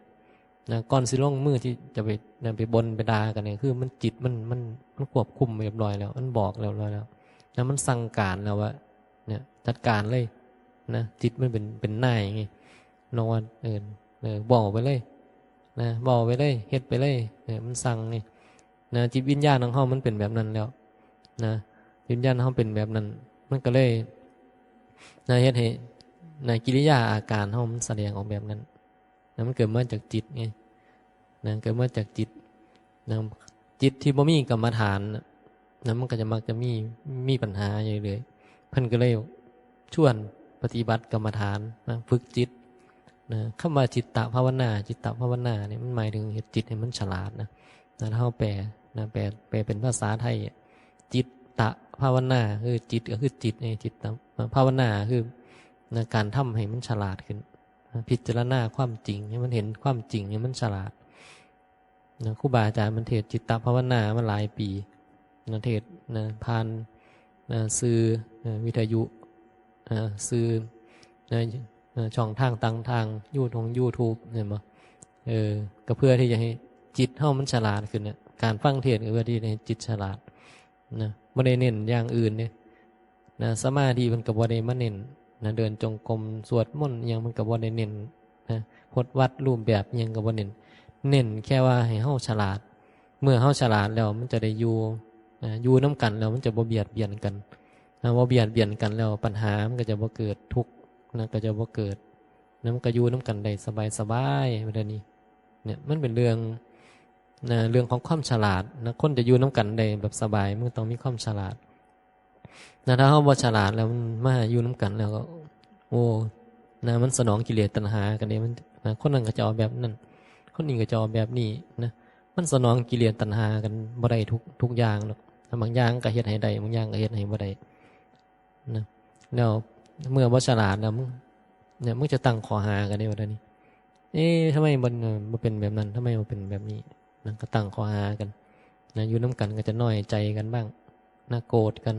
นะ ก่อนสิลงมือที่จะไป นะ ไปบ่นไปด่ากันเนี่ย คือมันจิตมัน มัน มันควบคุมเรียบร้อยแล้ว มันบอกเรียบร้อยแล้ว นะ มันสั่งการแล้วว่า เนี่ย จัดการเลย นะ จิตมันเป็น เป็นนายไง เนาะว่า เออ เออ บอกไปเลย นะ เว้าไปเลย เฮ็ดไปเลย เออ มันสั่งนี่ นะ จิตวิญญาณของเฮามันเป็นแบบนั้นแล้ว นะ จิตวิญญาณเฮาเป็นแบบนั้น มันก็เลย นะ เฮ็ดให้ นะ กิริยาอาการเฮามันแสดงออกแบบนั้น นะ มันเกิดมาจากจิตไง นะ เกิดมาจากจิต นะ จิตที่บ่มีกรรมฐานน่ะ นะ มันก็จะมักจะมี มีปัญหาอยู่เรื่อย เพิ่นก็เลยชวนปฏิบัติกรรมฐานนะ ฝึกจิตนะ คำว่าจิตตภาวนา จิตตภาวนาเนี่ยมันหมายถึงเฮ็ดจิตให้มันฉลาดนะ นะ ถ้าเฮาแปลนะ แปล แปลเป็นภาษาไทยอะ จิตตภาวนา คือจิตก็คือจิตไง จิตต ภาวนาคือนะ การทำให้มันฉลาดขึ้นนะ พิจารณาความจริงให้มันเห็นความจริงให้มันฉลาดนะ ครูบาอาจารย์มันเทศน์จิตตภาวนามาหลายปีนะ เทศน์นะ ผ่านนะ สื่อนะ วิทยุนะ สื่อนะ นะ ช่องทางต่างๆ ยูทง YouTube เห็นบ่ เออ ก็เพื่อที่จะให้จิตเฮามันฉลาดขึ้นเนี่ย การฟังเทศน์ก็เพื่อที่จะให้จิตฉลาดนะ บ่ได้เน้นอย่างอื่นเด้นะ สมาธิมันก็บ่ได้มาเน้นนะ เดินจงกรม สวดมนต์อิหยังมันก็บ่ได้เน้นนะ หดวัดรูปแบบอิหยังก็บ่เน้น เน้นแค่ว่าให้เฮาฉลาด เมื่อเฮาฉลาดแล้วมันจะได้อยู่นะ อยู่นำกันแล้วมันจะบ่เบียดเบียนกันนะ บ่เบียดเบียนกันแล้วปัญหามันก็จะบ่เกิด ทุกข์นะ ก็จะบ่เกิดนะ มันก็อยู่นำกันได้สบายๆ แบบนี้เนี่ย มันเป็นเรื่องนะ เรื่องของความฉลาดนะ คนจะอยู่นำกันได้แบบสบาย มันก็ต้องมีความฉลาดนะ ถ้าเฮาบ่ฉลาดแล้วมันมาอยู่นำกันแล้วก็ โอ้ นะ มันสนองกิเลสตัณหากันเด้ มันนะ คนนั้นก็จะเอาแบบนั้น คนนี้ก็จะเอาแบบนี้นะ มันสนองกิเลสตัณหากันบ่ได้ทุก ทุกอย่างดอกนะ บางอย่างก็เฮ็ดให้ได้ บางอย่างก็เฮ็ดให้บ่ได้นะ แล้วเมื่อบ่ฉลาดแล้วมึง เนี่ย มึงจะตั้งข้อหากันเด้ ว่าเดี๋ยวนี้ เอ๊ะ ทำไมมัน เอ่อ มันเป็นแบบนั้น ทำไมมันเป็นแบบนี้นะ ก็ตั้งข้อหากันนะ อยู่นำกันก็จะน้อยใจกันบ้างนะ โกรธกัน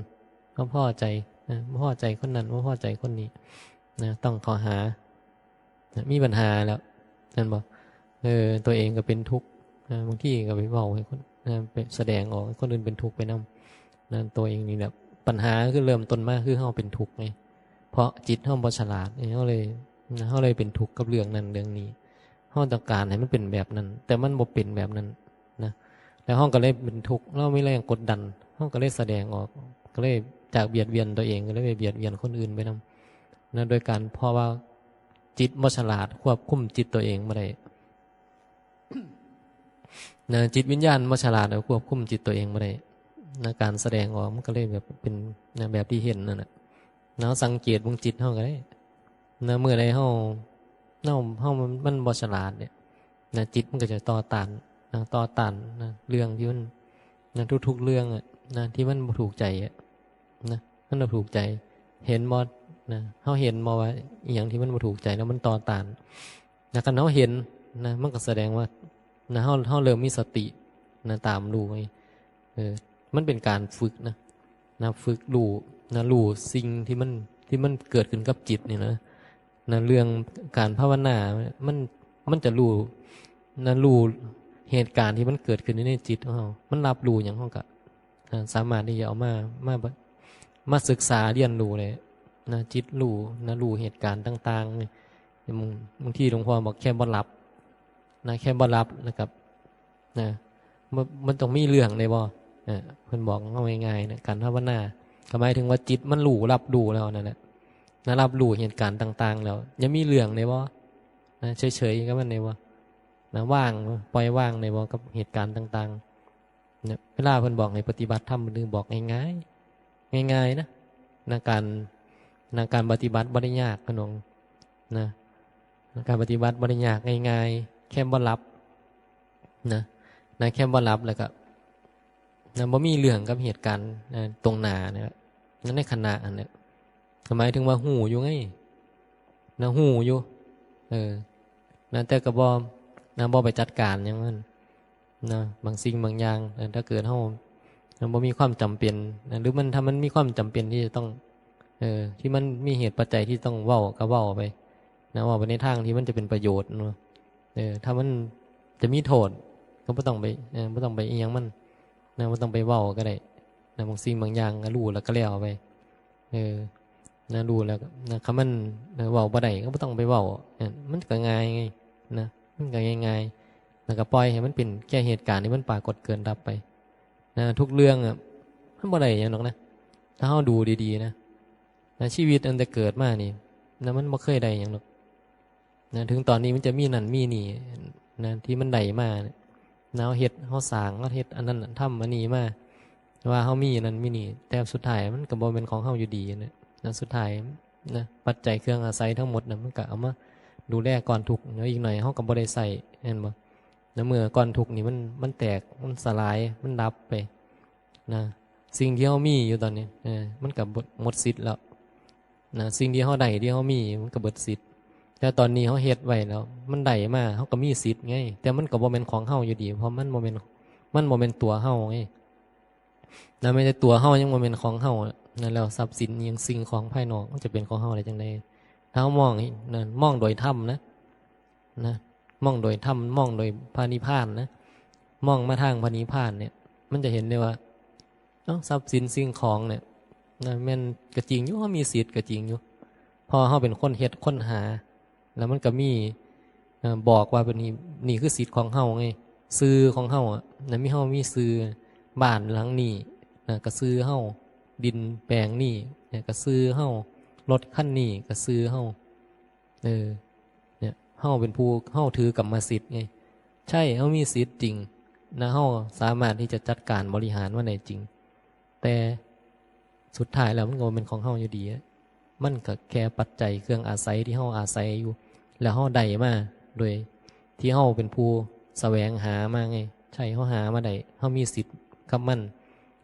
บ่พอใจนะ บ่พอใจคนนั้น บ่พอใจคนนี้นะ ตั้งข้อหานะ มีปัญหาแล้ว นั่นบ่ เออ ตัวเองก็เป็นทุกข์นะ บางทีก็ไปเว้าให้คนนะ ไปแสดงออกให้คนอื่นเป็นทุกข์ไปนำนะ ตัวเองนี่แหละ ปัญหาคือเริ่มต้นมาคือเฮาเป็นทุกข์ไง เพราะจิตเฮาบ่ฉลาด เฮาเลยนะ เฮาเลยเป็นทุกข์กับเรื่องนั้นเรื่องนี้ เฮาต้องการให้มันเป็นแบบนั้น แต่มันบ่เป็นแบบนั้นนะ แล้วเฮาก็เลยเป็นทุกข์ เรามีแรงกดดัน เฮาก็เลยแสดงออก ก็เลยจากเบียดเบียนตัวเอง ก็เลยไปเบียดเบียนคนอื่นไปนำนะ โดยการ เพราะว่าจิตบ่ฉลาด ควบคุมจิตตัวเองบ่ได้นะ จิตวิญญาณบ่ฉลาด ควบคุมจิตตัวเองบ่ได้นะ การแสดงออกมันก็เลยแบบเป็นนะ แบบที่เห็นนั่นน่ะ เฮาสังเกตเบิ่งจิตเฮาก็ได้นะ เมื่อใดเฮา เฮา เฮามัน มันบ่ฉลาดเนี่ยนะ จิตมันก็จะต่อต้านนะ ต่อต้านนะ เรื่องที่มันนะ ทุกๆ เรื่องอะนะ ที่มันบ่ถูกใจอะนะ มันบ่ถูกใจ เห็นบ่นะ เฮาเห็นบ่ว่าอิหยังที่มันบ่ถูกใจแล้วมันต่อต้านนะ คันเฮาเห็นนะ มันก็แสดงว่านะ เฮา เฮาเริ่มมีสตินะ ตามรู้ไง เออ มันเป็นการฝึกนะ นะ ฝึกรู้นะ รู้สิ่งที่มัน ที่มันเกิดขึ้นกับจิตนี่นะ นะ เรื่องการภาวนา มัน มันจะรู้นะ รู้เหตุการณ์ที่มันเกิดขึ้นในจิตของเฮา มันรับรู้หยังเฮาก็นะ สามารถที่จะเอามา มา มาศึกษาเรียนรู้ได้นะ จิตรู้นะ รู้เหตุการณ์ต่างๆ นี่ บาง บางทีหลวงพ่อบอกแค่บ่หลับนะ แค่บ่หลับแล้วก็ นะ มัน มันต้องมีเรื่องได้บ่ เออ เพิ่นบอกเอาง่ายๆนะ การภาวนาก็หมายถึงว่าจิตมันรู้ รับรู้แล้วนั่นแหละนะ รับรู้เหตุการณ์ต่างๆ แล้ว อย่ามีเรื่องได้บ่นะ เฉยๆ กับมันได้บ่นะ ว่าง ปล่อยวางได้บ่กับเหตุการณ์ต่างๆ นะ เวลาเพิ่นบอกให้ปฏิบัติธรรม เพิ่นบอกง่ายๆ ง่ายๆ นะ นะ การ นะ การปฏิบัติบ่ได้ยาก ขนงนะ การปฏิบัติบ่ได้ยาก ง่ายๆ แค่บ่หลับนะ นะ แค่บ่หลับแล้วก็นะ บ่มีเรื่องกับเหตุการณ์นะ ตรงหน้านะ นั่นในขณะอันเนี้ย หมายถึงว่าฮู้อยู่ไงนะ ฮู้อยู่ เออ นะ แต่ก็บ่นะ บ่ไปจัดการหยังมันนะ บางสิ่งบางอย่างนะ ถ้าเกิดเฮานะ บ่มีความจำเป็นนะ หรือมัน ถ้ามันมีความจำเป็นที่จะต้อง เออ ที่มันมีเหตุปัจจัยที่ต้องเว้าก็เว้าไปนะ เว้าไปในทางที่มันจะเป็นประโยชน์เนาะ เออ ถ้ามันจะมีโทษก็บ่ต้องไป เออ บ่ต้องไปอิหยังมันนะ บ่ต้องไปเว้าก็ได้นะ บางสิ่งบางอย่างก็รู้แล้วก็แล้วไป เออ นะ รู้แล้วก็นะ คันมัน เออ เว้าบ่ได้ก็บ่ต้องไปเว้า เออ มันก็ง่ายไงนะ มันก็ง่าย แล้วก็ปล่อยให้มันเป็นแค่เหตุการณ์ที่มันปรากฏเกิดดับไปนะ ทุกเรื่องอ่ะมันบ่ได้หยังดอกนะ ถ้าเฮาดูดีๆนะนะ ชีวิตตั้งแต่เกิดมานี่นะ มันบ่เคยได้หยังดอกนะ ถึงตอนนี้มันจะมีนั่นมีนี่นะ ที่มันได้มาเนี่ยนะ เฮาเฮ็ดเฮาสร้างเฮาเฮ็ดอันนั้นน่ะทำอันนี้มา ว่าเฮามีนั่นมีนี่ แต่สุดท้ายมันก็บ่แม่นของเฮาอยู่ดีนะนะ สุดท้ายนะ ปัจจัยเครื่องอาศัยทั้งหมดนะ มันก็เอามาดูแลก้อนทุกข์ แล้วอีกหน่อยเฮาก็บ่ได้ใช้ แม่นบ่นะ เมื่อก้อนทุกข์นี่มัน มันแตก มันสลาย มันดับไปนะ สิ่งที่เฮามีอยู่ตอนนี้ เออ มันก็หมด หมดสิทธิ์แล้วนะ สิ่งที่เฮาได้ที่เฮามี มันก็เบิดสิทธิ์ แต่ตอนนี้เฮาเฮ็ดไว้แล้ว มันได้มา เฮาก็มีสิทธิ์ไง แต่มันก็บ่แม่นของเฮาอยู่ดี เพราะมันบ่แม่น มันบ่แม่นตัวเฮาไง นะ แม้แต่ตัวเฮายังบ่แม่นของเฮาอะนะ แล้วทรัพย์สินอิหยังสิ่งของภายนอกมันจะเป็นของเฮาได้จั่งใด ถ้าเฮามองนะ มองโดยธรรมนะ นะ มองโดยธรรม มองโดยพระนิพพานนะ มองมาทางพระนิพพานเนี่ย มันจะเห็นได้ว่า เอ้า ทรัพย์สินสิ่งของเนี่ยนะ แม่นก็จริงอยู่ เฮามีสิทธิ์ก็จริงอยู่ เพราะเฮาเป็นคนเฮ็ดคนหา แล้วมันก็มี เอ่อ บอกว่าเป็นนี่ นี่คือสิทธิ์ของเฮาไง ชื่อของเฮาอะนะ มี เฮามีชื่อ บ้านหลังนี้นะ ก็ชื่อเฮา ดินแปลงนี้นะ ก็ชื่อเฮา รถคันนี้ก็ชื่อเฮา เออ เนี่ย เฮาเป็นผู้ เฮาถือกรรมสิทธิ์ไง ใช่ เฮามีสิทธิ์จริงนะ เฮาสามารถที่จะจัดการบริหารมันได้จริง แต่สุดท้ายแล้วมันก็บ่แม่นของเฮาอยู่ดีอะ มันก็แค่ปัจจัยเครื่องอาศัยที่เฮาอาศัยอยู่ แล้วเฮาได้มาโดยที่เฮาเป็นผู้แสวงหามาไง ใช่ เฮาหามาได้ เฮามีสิทธิ์กับมัน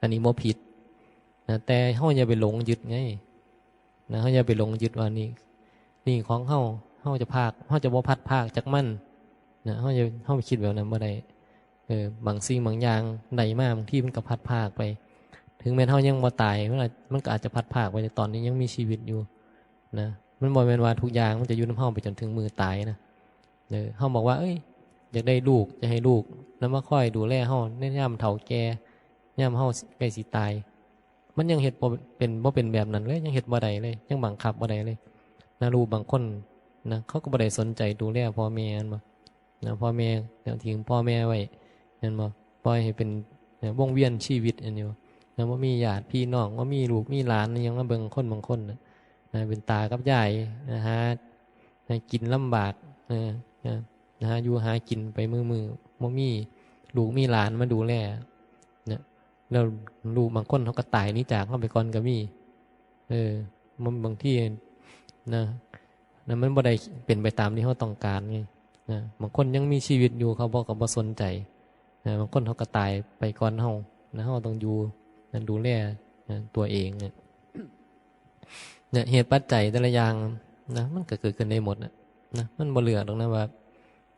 อันนี้บ่ผิดนะ แต่เฮาอย่าไปหลงยึดไง นะ เฮาอย่าไปหลงยึดว่านี่ นี่ของเฮา เฮาจะพราก เฮาจะบ่พลัดพรากจากมันนะ เฮาอย่า เฮาไปคิดแบบนั้นบ่ได้ เออ บางสิ่งบางอย่างได้มา บางทีมันก็พลัดพรากไป ถึงแม้นเฮายังบ่ตาย มันอาจ มันก็อาจจะพลัดพรากไป แต่ตอนนี้ยังมีชีวิตอยู่นะ มันบ่แม่นว่าทุกอย่างมันจะอยู่นำเฮาไปจนถึงมื้อตายนะ เออ เฮาบอกว่า เอ้ย อยากได้ลูก จะให้ลูกนำมาคอยดูแลเฮาในยามเฒ่าแก่ ยามเฮาใกล้สิตาย มันยังเฮ็ดบ่เป็น บ่เป็นแบบนั้นเลย ยังเฮ็ดบ่ได้เลย ยังบังคับบ่ได้เลยนะ ลูกบางคนนะ เขาก็บ่ได้สนใจดูแลพ่อแม่ แม่นบ่นะ พ่อแม่ทิ้งพ่อแม่ไว้ แม่นบ่ ปล่อยให้เป็น เอ่อ วงเวียนชีวิตอันนี้บ่นะ บ่มีญาติพี่น้อง บ่มีลูกมีหลานอิหยังมาเบิ่ง คนบางคนน่ะนะ เป็นตากับยายนะ หา หากินลำบาก เออ นะ หาอยู่หากินไปมื้อๆ บ่มีลูกมีหลานมาดูแลนะ แล้วลูกบางคนเขาก็ตายหนีจากเฮาไปก่อนก็มี เออ มันบางทีนะ นะ มันบ่ได้เป็นไปตามที่เฮาต้องการไงนะ บางคนยังมีชีวิตอยู่ เขาบ่ ก็บ่สนใจนะ บางคนเขาก็ตายไปก่อนเฮานะ เฮาต้องอยู่นะ ดูแลนะ ตัวเองเนี่ย เนี่ย เหตุปัจจัยแต่ละอย่างนะ มันก็เกิดขึ้นได้หมดนะ นะ มันบ่เลือกดอกนะว่า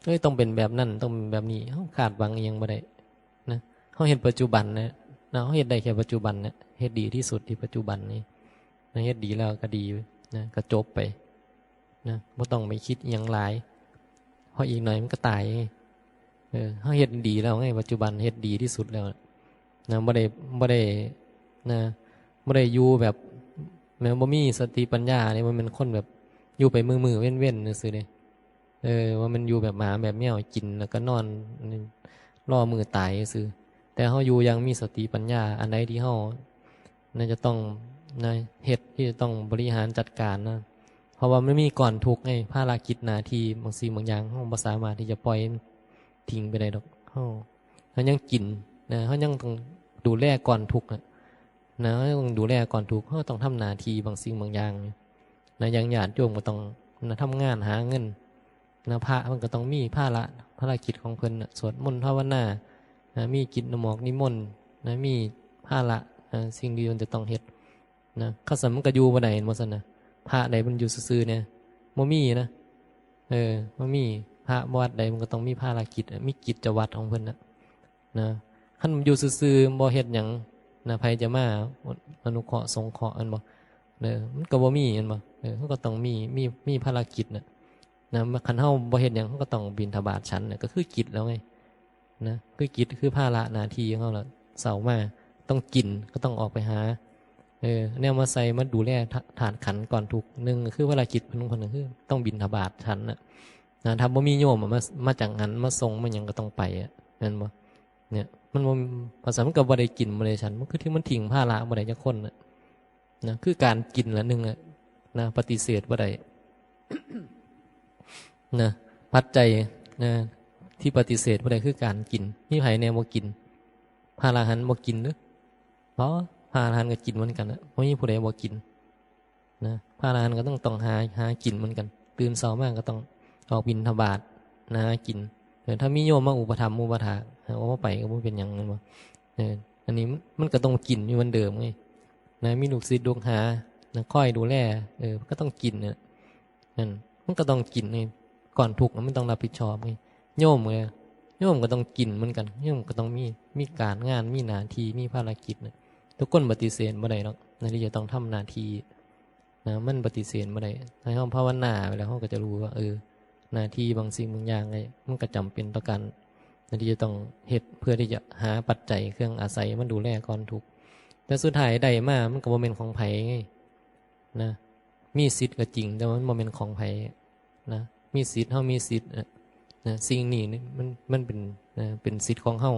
เอ้ย ต้องเป็นแบบนั้น ต้องเป็นแบบนี้ เฮาคาดหวังอิหยังบ่ได้นะ เฮาเฮ็ดปัจจุบันนะ นะ เฮาเฮ็ดได้แค่ปัจจุบันนะ เฮ็ดดีที่สุดที่ปัจจุบันนี่นะ เฮ็ดดีแล้วก็ดีนะ ก็จบไปนะ บ่ต้องไปคิดอิหยังหลาย เพราะอีกหน่อยมันก็ตายไง เออ เฮาเฮ็ดดีแล้วไง ปัจจุบันเฮ็ดดีที่สุดแล้วนะ บ่ได้ บ่ได้นะ บ่ได้อยู่แบบ แม้บ่มีสติปัญญานี่ มันเป็นคนแบบอยู่ไปมื้อๆ เว้นๆ ซื่อๆ เด้ เออ ว่ามันอยู่แบบหมาแบบแมว กินแล้วก็นอน รอมื้อตายซื่อ แต่เฮาอยู่อย่างมีสติปัญญา อันใดที่เฮาน่าจะต้องนะ เฮ็ด ที่จะต้องบริหารจัดการนะ เพราะว่ามันมีก้อนทุกข์ไง ภารกิจหน้าที่ บางสิ่งบางอย่างเฮาบ่สามารถที่จะปล่อยมันทิ้งไปได้ดอก เฮา เฮายังกินนะ เฮายังต้องดูแลก้อนทุกข์อะนะ เฮาต้องดูแลก้อนทุกข์ เฮาต้องทำหน้าที่บางสิ่งบางอย่างนะ อย่างญาติโยมก็ต้องนะ ทำงานหาเงินนะ พระเพิ่นก็ต้องมีภาระ ภารกิจของเพิ่นน่ะ สวดมนต์ภาวนานะ มีกิจนมอกนิมนต์นะ มีภาระนะ สิ่งที่เพิ่นจะต้องเฮ็ดนะ คันซั้นมันก็อยู่บ่ได้ แม่นบ่ซั้นนะ พระใดมันอยู่ซื่อๆ เนี่ย บ่มีนะ เออ บ่มี พระวัดใดมันก็ต้องมีภารกิจอะ มีกิจวัตรของเพิ่นน่ะ นะ คันอยู่ซื่อๆ บ่เฮ็ดหยังนะ ไผจะมาอนุเคราะห์สงเคราะห์ แม่นบ่ เออ มันก็บ่มี แม่นบ่ เออ มันก็ต้องมี มี มีภารกิจน่ะ นะ คันเฮาบ่เฮ็ดหยัง เฮาก็ต้องบิณฑบาตฉันน่ะ ก็คือกิจแล้วไง นะ คือกิจ คือภาระหน้าที่ของเฮาล่ะ เช้ามาต้องกิน ก็ต้องออกไปหา เออ แนวมาใส่ มาดูแลธา- ธาตุขันธ์ก้อนทุกข์ หนึ่งก็คือภารกิจเพิ่น เพิ่นก็คือต้องบิณฑบาตฉันน่ะ นะ ถ้าบ่มีโยมอะมา มาจังหัน มาส่ง มาหยังก็ต้องไปอะ แม่นบ่ เนี่ย มันบ่ ภาษามันก็บ่ได้กิน บ่ได้ฉัน มันคือที่มันทิ้งภาระบ่ได้จักคนน่ะ นะ คือการกินละหนึ่งอะ นะ ปฏิเสธบ่ได้ นะ ปัจจัย นะ ที่ปฏิเสธบ่ได้คือการกิน มีไผแหน่บ่กิน พระอรหันต์บ่กินหรือ บ่ พระอรหันต์ก็กินเหมือนกันนะ บ่มีผู้ใดบ่กิน นะ พระอรหันต์ก็ต้อง ต้องหา หากินเหมือนกัน ตื่นเช้ามาก็ต้องออกบิณฑบาตนะ หากิน เออ ถ้ามีโยมมาอุปถัมภ์อุปถาก เออ บ่ไปก็บ่เป็นหยัง แม่นบ่ เออ อันนี้มัน มันก็ต้องกินอยู่เหมือนเดิมไง นะ มีลูกศิษย์ลูกหา นะ คอยดูแล เออ ก็ต้องกินน่ะ นั่น มันก็ต้องกินไง ก่อนทุกข์น่ะมันต้องรับผิดชอบไง โยมไง โยมก็ต้องกินเหมือนกัน โยมก็ต้องมี มีการงาน มีหน้าที่ มีภารกิจน่ะ ทุกคนปฏิเสธบ่ได้หรอก นะ ที่จะต้องทำหน้าที่ นะ มันปฏิเสธบ่ได้ ถ้าเราภาวนาไปแล้ว เราก็จะรู้ว่า เออ หน้าที่บางสิ่งบางอย่างไง มันก็จำเป็นต่อการ นะ ที่จะต้องเฮ็ด เพื่อที่จะหาปัจจัยเครื่องอาศัยมันดูแลก่อนทุกข์ แต่สุดท้ายได้มา มันก็บ่แม่นของไผไง นะ มีสิทธิ์ก็จริง แต่ว่ามันบ่แม่นของไผ นะ มีสิทธิ์ เรามีสิทธิ์ นะ นะ สิ่งนี้นี่มัน มันเป็น นะ เป็นสิทธิ์ของเรา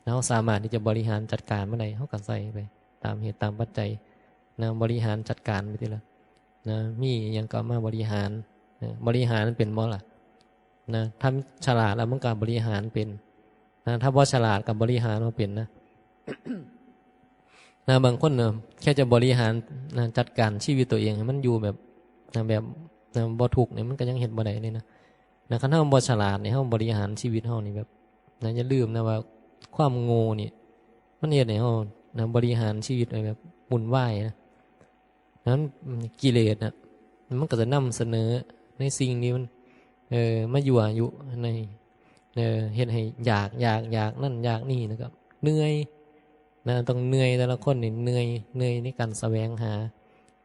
เราสามารถที่จะบริหารจัดการมันได้ เราก็ใส่ไปตามเหตุตามปัจจัย นะ บริหารจัดการไปทีละ นะ มีอิหยังก็มาบริหาร นะ บริหารมันเป็นบ่ล่ะ นะ ถ้าฉลาดแล้วมันก็บริหารเป็น นะ ถ้าบ่ฉลาดก็บริหารบ่เป็นนะ นะ บางคนน่ะ แค่จะบริหาร นะ จัดการชีวิตตัวเองให้มันอยู่แบบ นะ แบบ นะ บ่ทุกข์นี่ มันก็ยังเฮ็ดบ่ได้เลยนะ นะ คันเราบ่ฉลาดนี่ เราบริหารชีวิตเรานี่แบบ นะ อย่าลืมนะว่าความโง่นี่ มันเฮ็ดให้เรา นะ บริหารชีวิตไว้แบบวุ่นวายนะ นั้นกิเลสน่ะ มันก็จะนำเสนอในสิ่งที่มัน เออ มายั่วยุใน เออ เฮ็ดให้อยาก อยาก อยากนั่นอยากนี่ แล้วก็เหนื่อย นะ ต้องเหนื่อย แต่ละคนนี่เหนื่อย เหนื่อยในการแสวงหา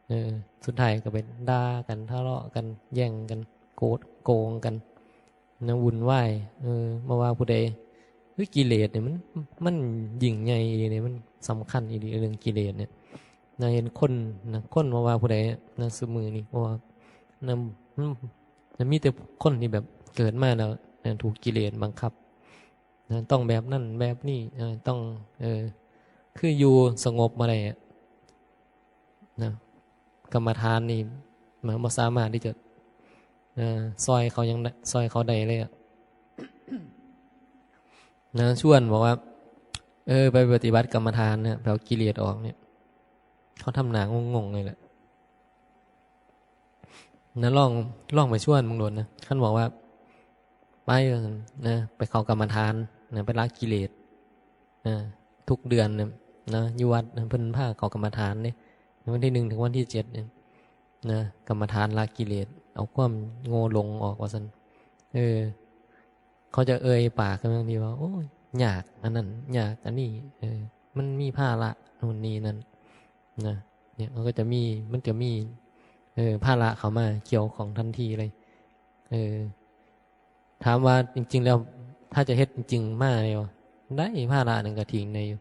เออ สุดท้ายก็ไปด่ากัน ทะเลาะกัน แย่งกัน โกรธ โกงกัน นะ วุ่นวาย เออ บ่ว่าผู้ใด คือกิเลสเนี่ยมัน มันยิ่งใหญ่อีหลีเนี่ย มันสำคัญอีหลีเรื่องกิเลสเนี่ย นะ เห็นคน นะ คนบ่ว่าผู้ใด นะ ซุมื้อนี้ เพราะว่า นะ มัน มันมีแต่คนที่แบบเกิดมาแล้ว นะ ถูกกิเลสบังคับ นะ ต้องแบบนั้นแบบนี้ เออ ต้อง เออ คืออยู่สงบบ่ได้อะ นะ กรรมฐานนี่มันบ่สามารถที่จะ เอ่อ ซ่อยเขาหยังได้ ซ่อยเขาได้เลยอะ นะ ชวนบอกว่า เออ ไปปฏิบัติกรรมฐานเนี่ย ไปเอากิเลสออกเนี่ย เขาทำหน้างงๆเลยแหละ นะ ลอง ลองไปชวนมึงโลดนะ คันบอกว่า ไปว่าซั่นนะ ไปเข้ากรรมฐานนะ ไปละกิเลสนะ ทุกเดือนนะ นะ อยู่วัดนะ เพิ่นพาเข้ากรรมฐานเด้ วันที่หนึ่งถึงวันที่เจ็ดเนี่ยนะ กรรมฐานละกิเลส เอาความโง่หลงออกว่าซั่น เออ เขาจะเอ่ยปากกันบางทีว่า โอ้ย ยากอันนั้น ยากอันนี้ เออ มันมีภาระนู่นนี่นั่น นะ เนี่ย มันก็จะมี มันจะมี เออ ภาระเข้ามาเกี่ยวข้องทันทีเลย เออ ถามว่าจริงๆแล้ว ถ้าจะเฮ็ดจริงๆมาได้บ่ ได้ ภาระนั่นก็ทิ้งได้อยู่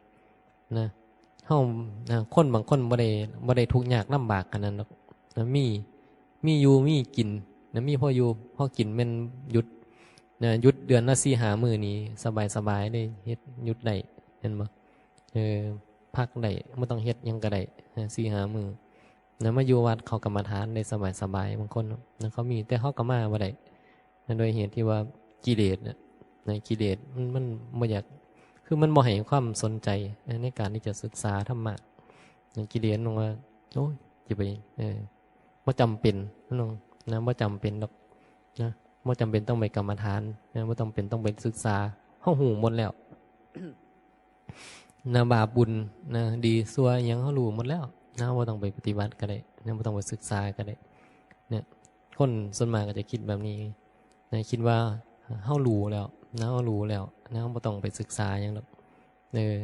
นะ เฮา นะ คนบางคนบ่ได้ บ่ได้ทุกข์ยากลำบากขนาดนั้นดอก นะ มี มีอยู่ มีกิน นะ มีพออยู่ พอกิน แม่นหยุด นะ หยุดเดือนละสี่ห้ามื้อนี่ สบายๆเลย เฮ็ด หยุดได้ เห็นบ่ เออ พักได้ บ่ต้องเฮ็ดหยังก็ได้ นะ สี่ห้ามื้อ นะ มาอยู่วัดเข้ากรรมฐานได้สบายๆ บางคนเนาะ นะ เขามี แต่เขาก็มาบ่ได้ นะ โดยเหตุที่ว่ากิเลสน่ะ นะ กิเลสมัน มันบ่อยาก คือมันบ่ให้ความสนใจ นะ ในการที่จะศึกษาธรรมะ นะ กิเลสมันว่า โอ้ย จะไป เออ บ่จำเป็น เนาะ นะ บ่จำเป็นดอก นะ บ่จำเป็นต้องไปกรรมฐาน นะ บ่จำเป็นต้องไปศึกษา เฮาฮู้หมดแล้ว นะ บาปบุญ นะ ดีชั่วอิหยังเฮารู้หมดแล้ว นะ บ่ต้องไปปฏิบัติก็ได้ นะ บ่ต้องไปศึกษาก็ได้ เนี่ย คนส่วนมากก็จะคิดแบบนี้ นะ คิดว่าเฮารู้แล้ว นะ เฮารู้แล้ว นะ เฮาบ่ต้องไปศึกษาหยังดอก เออ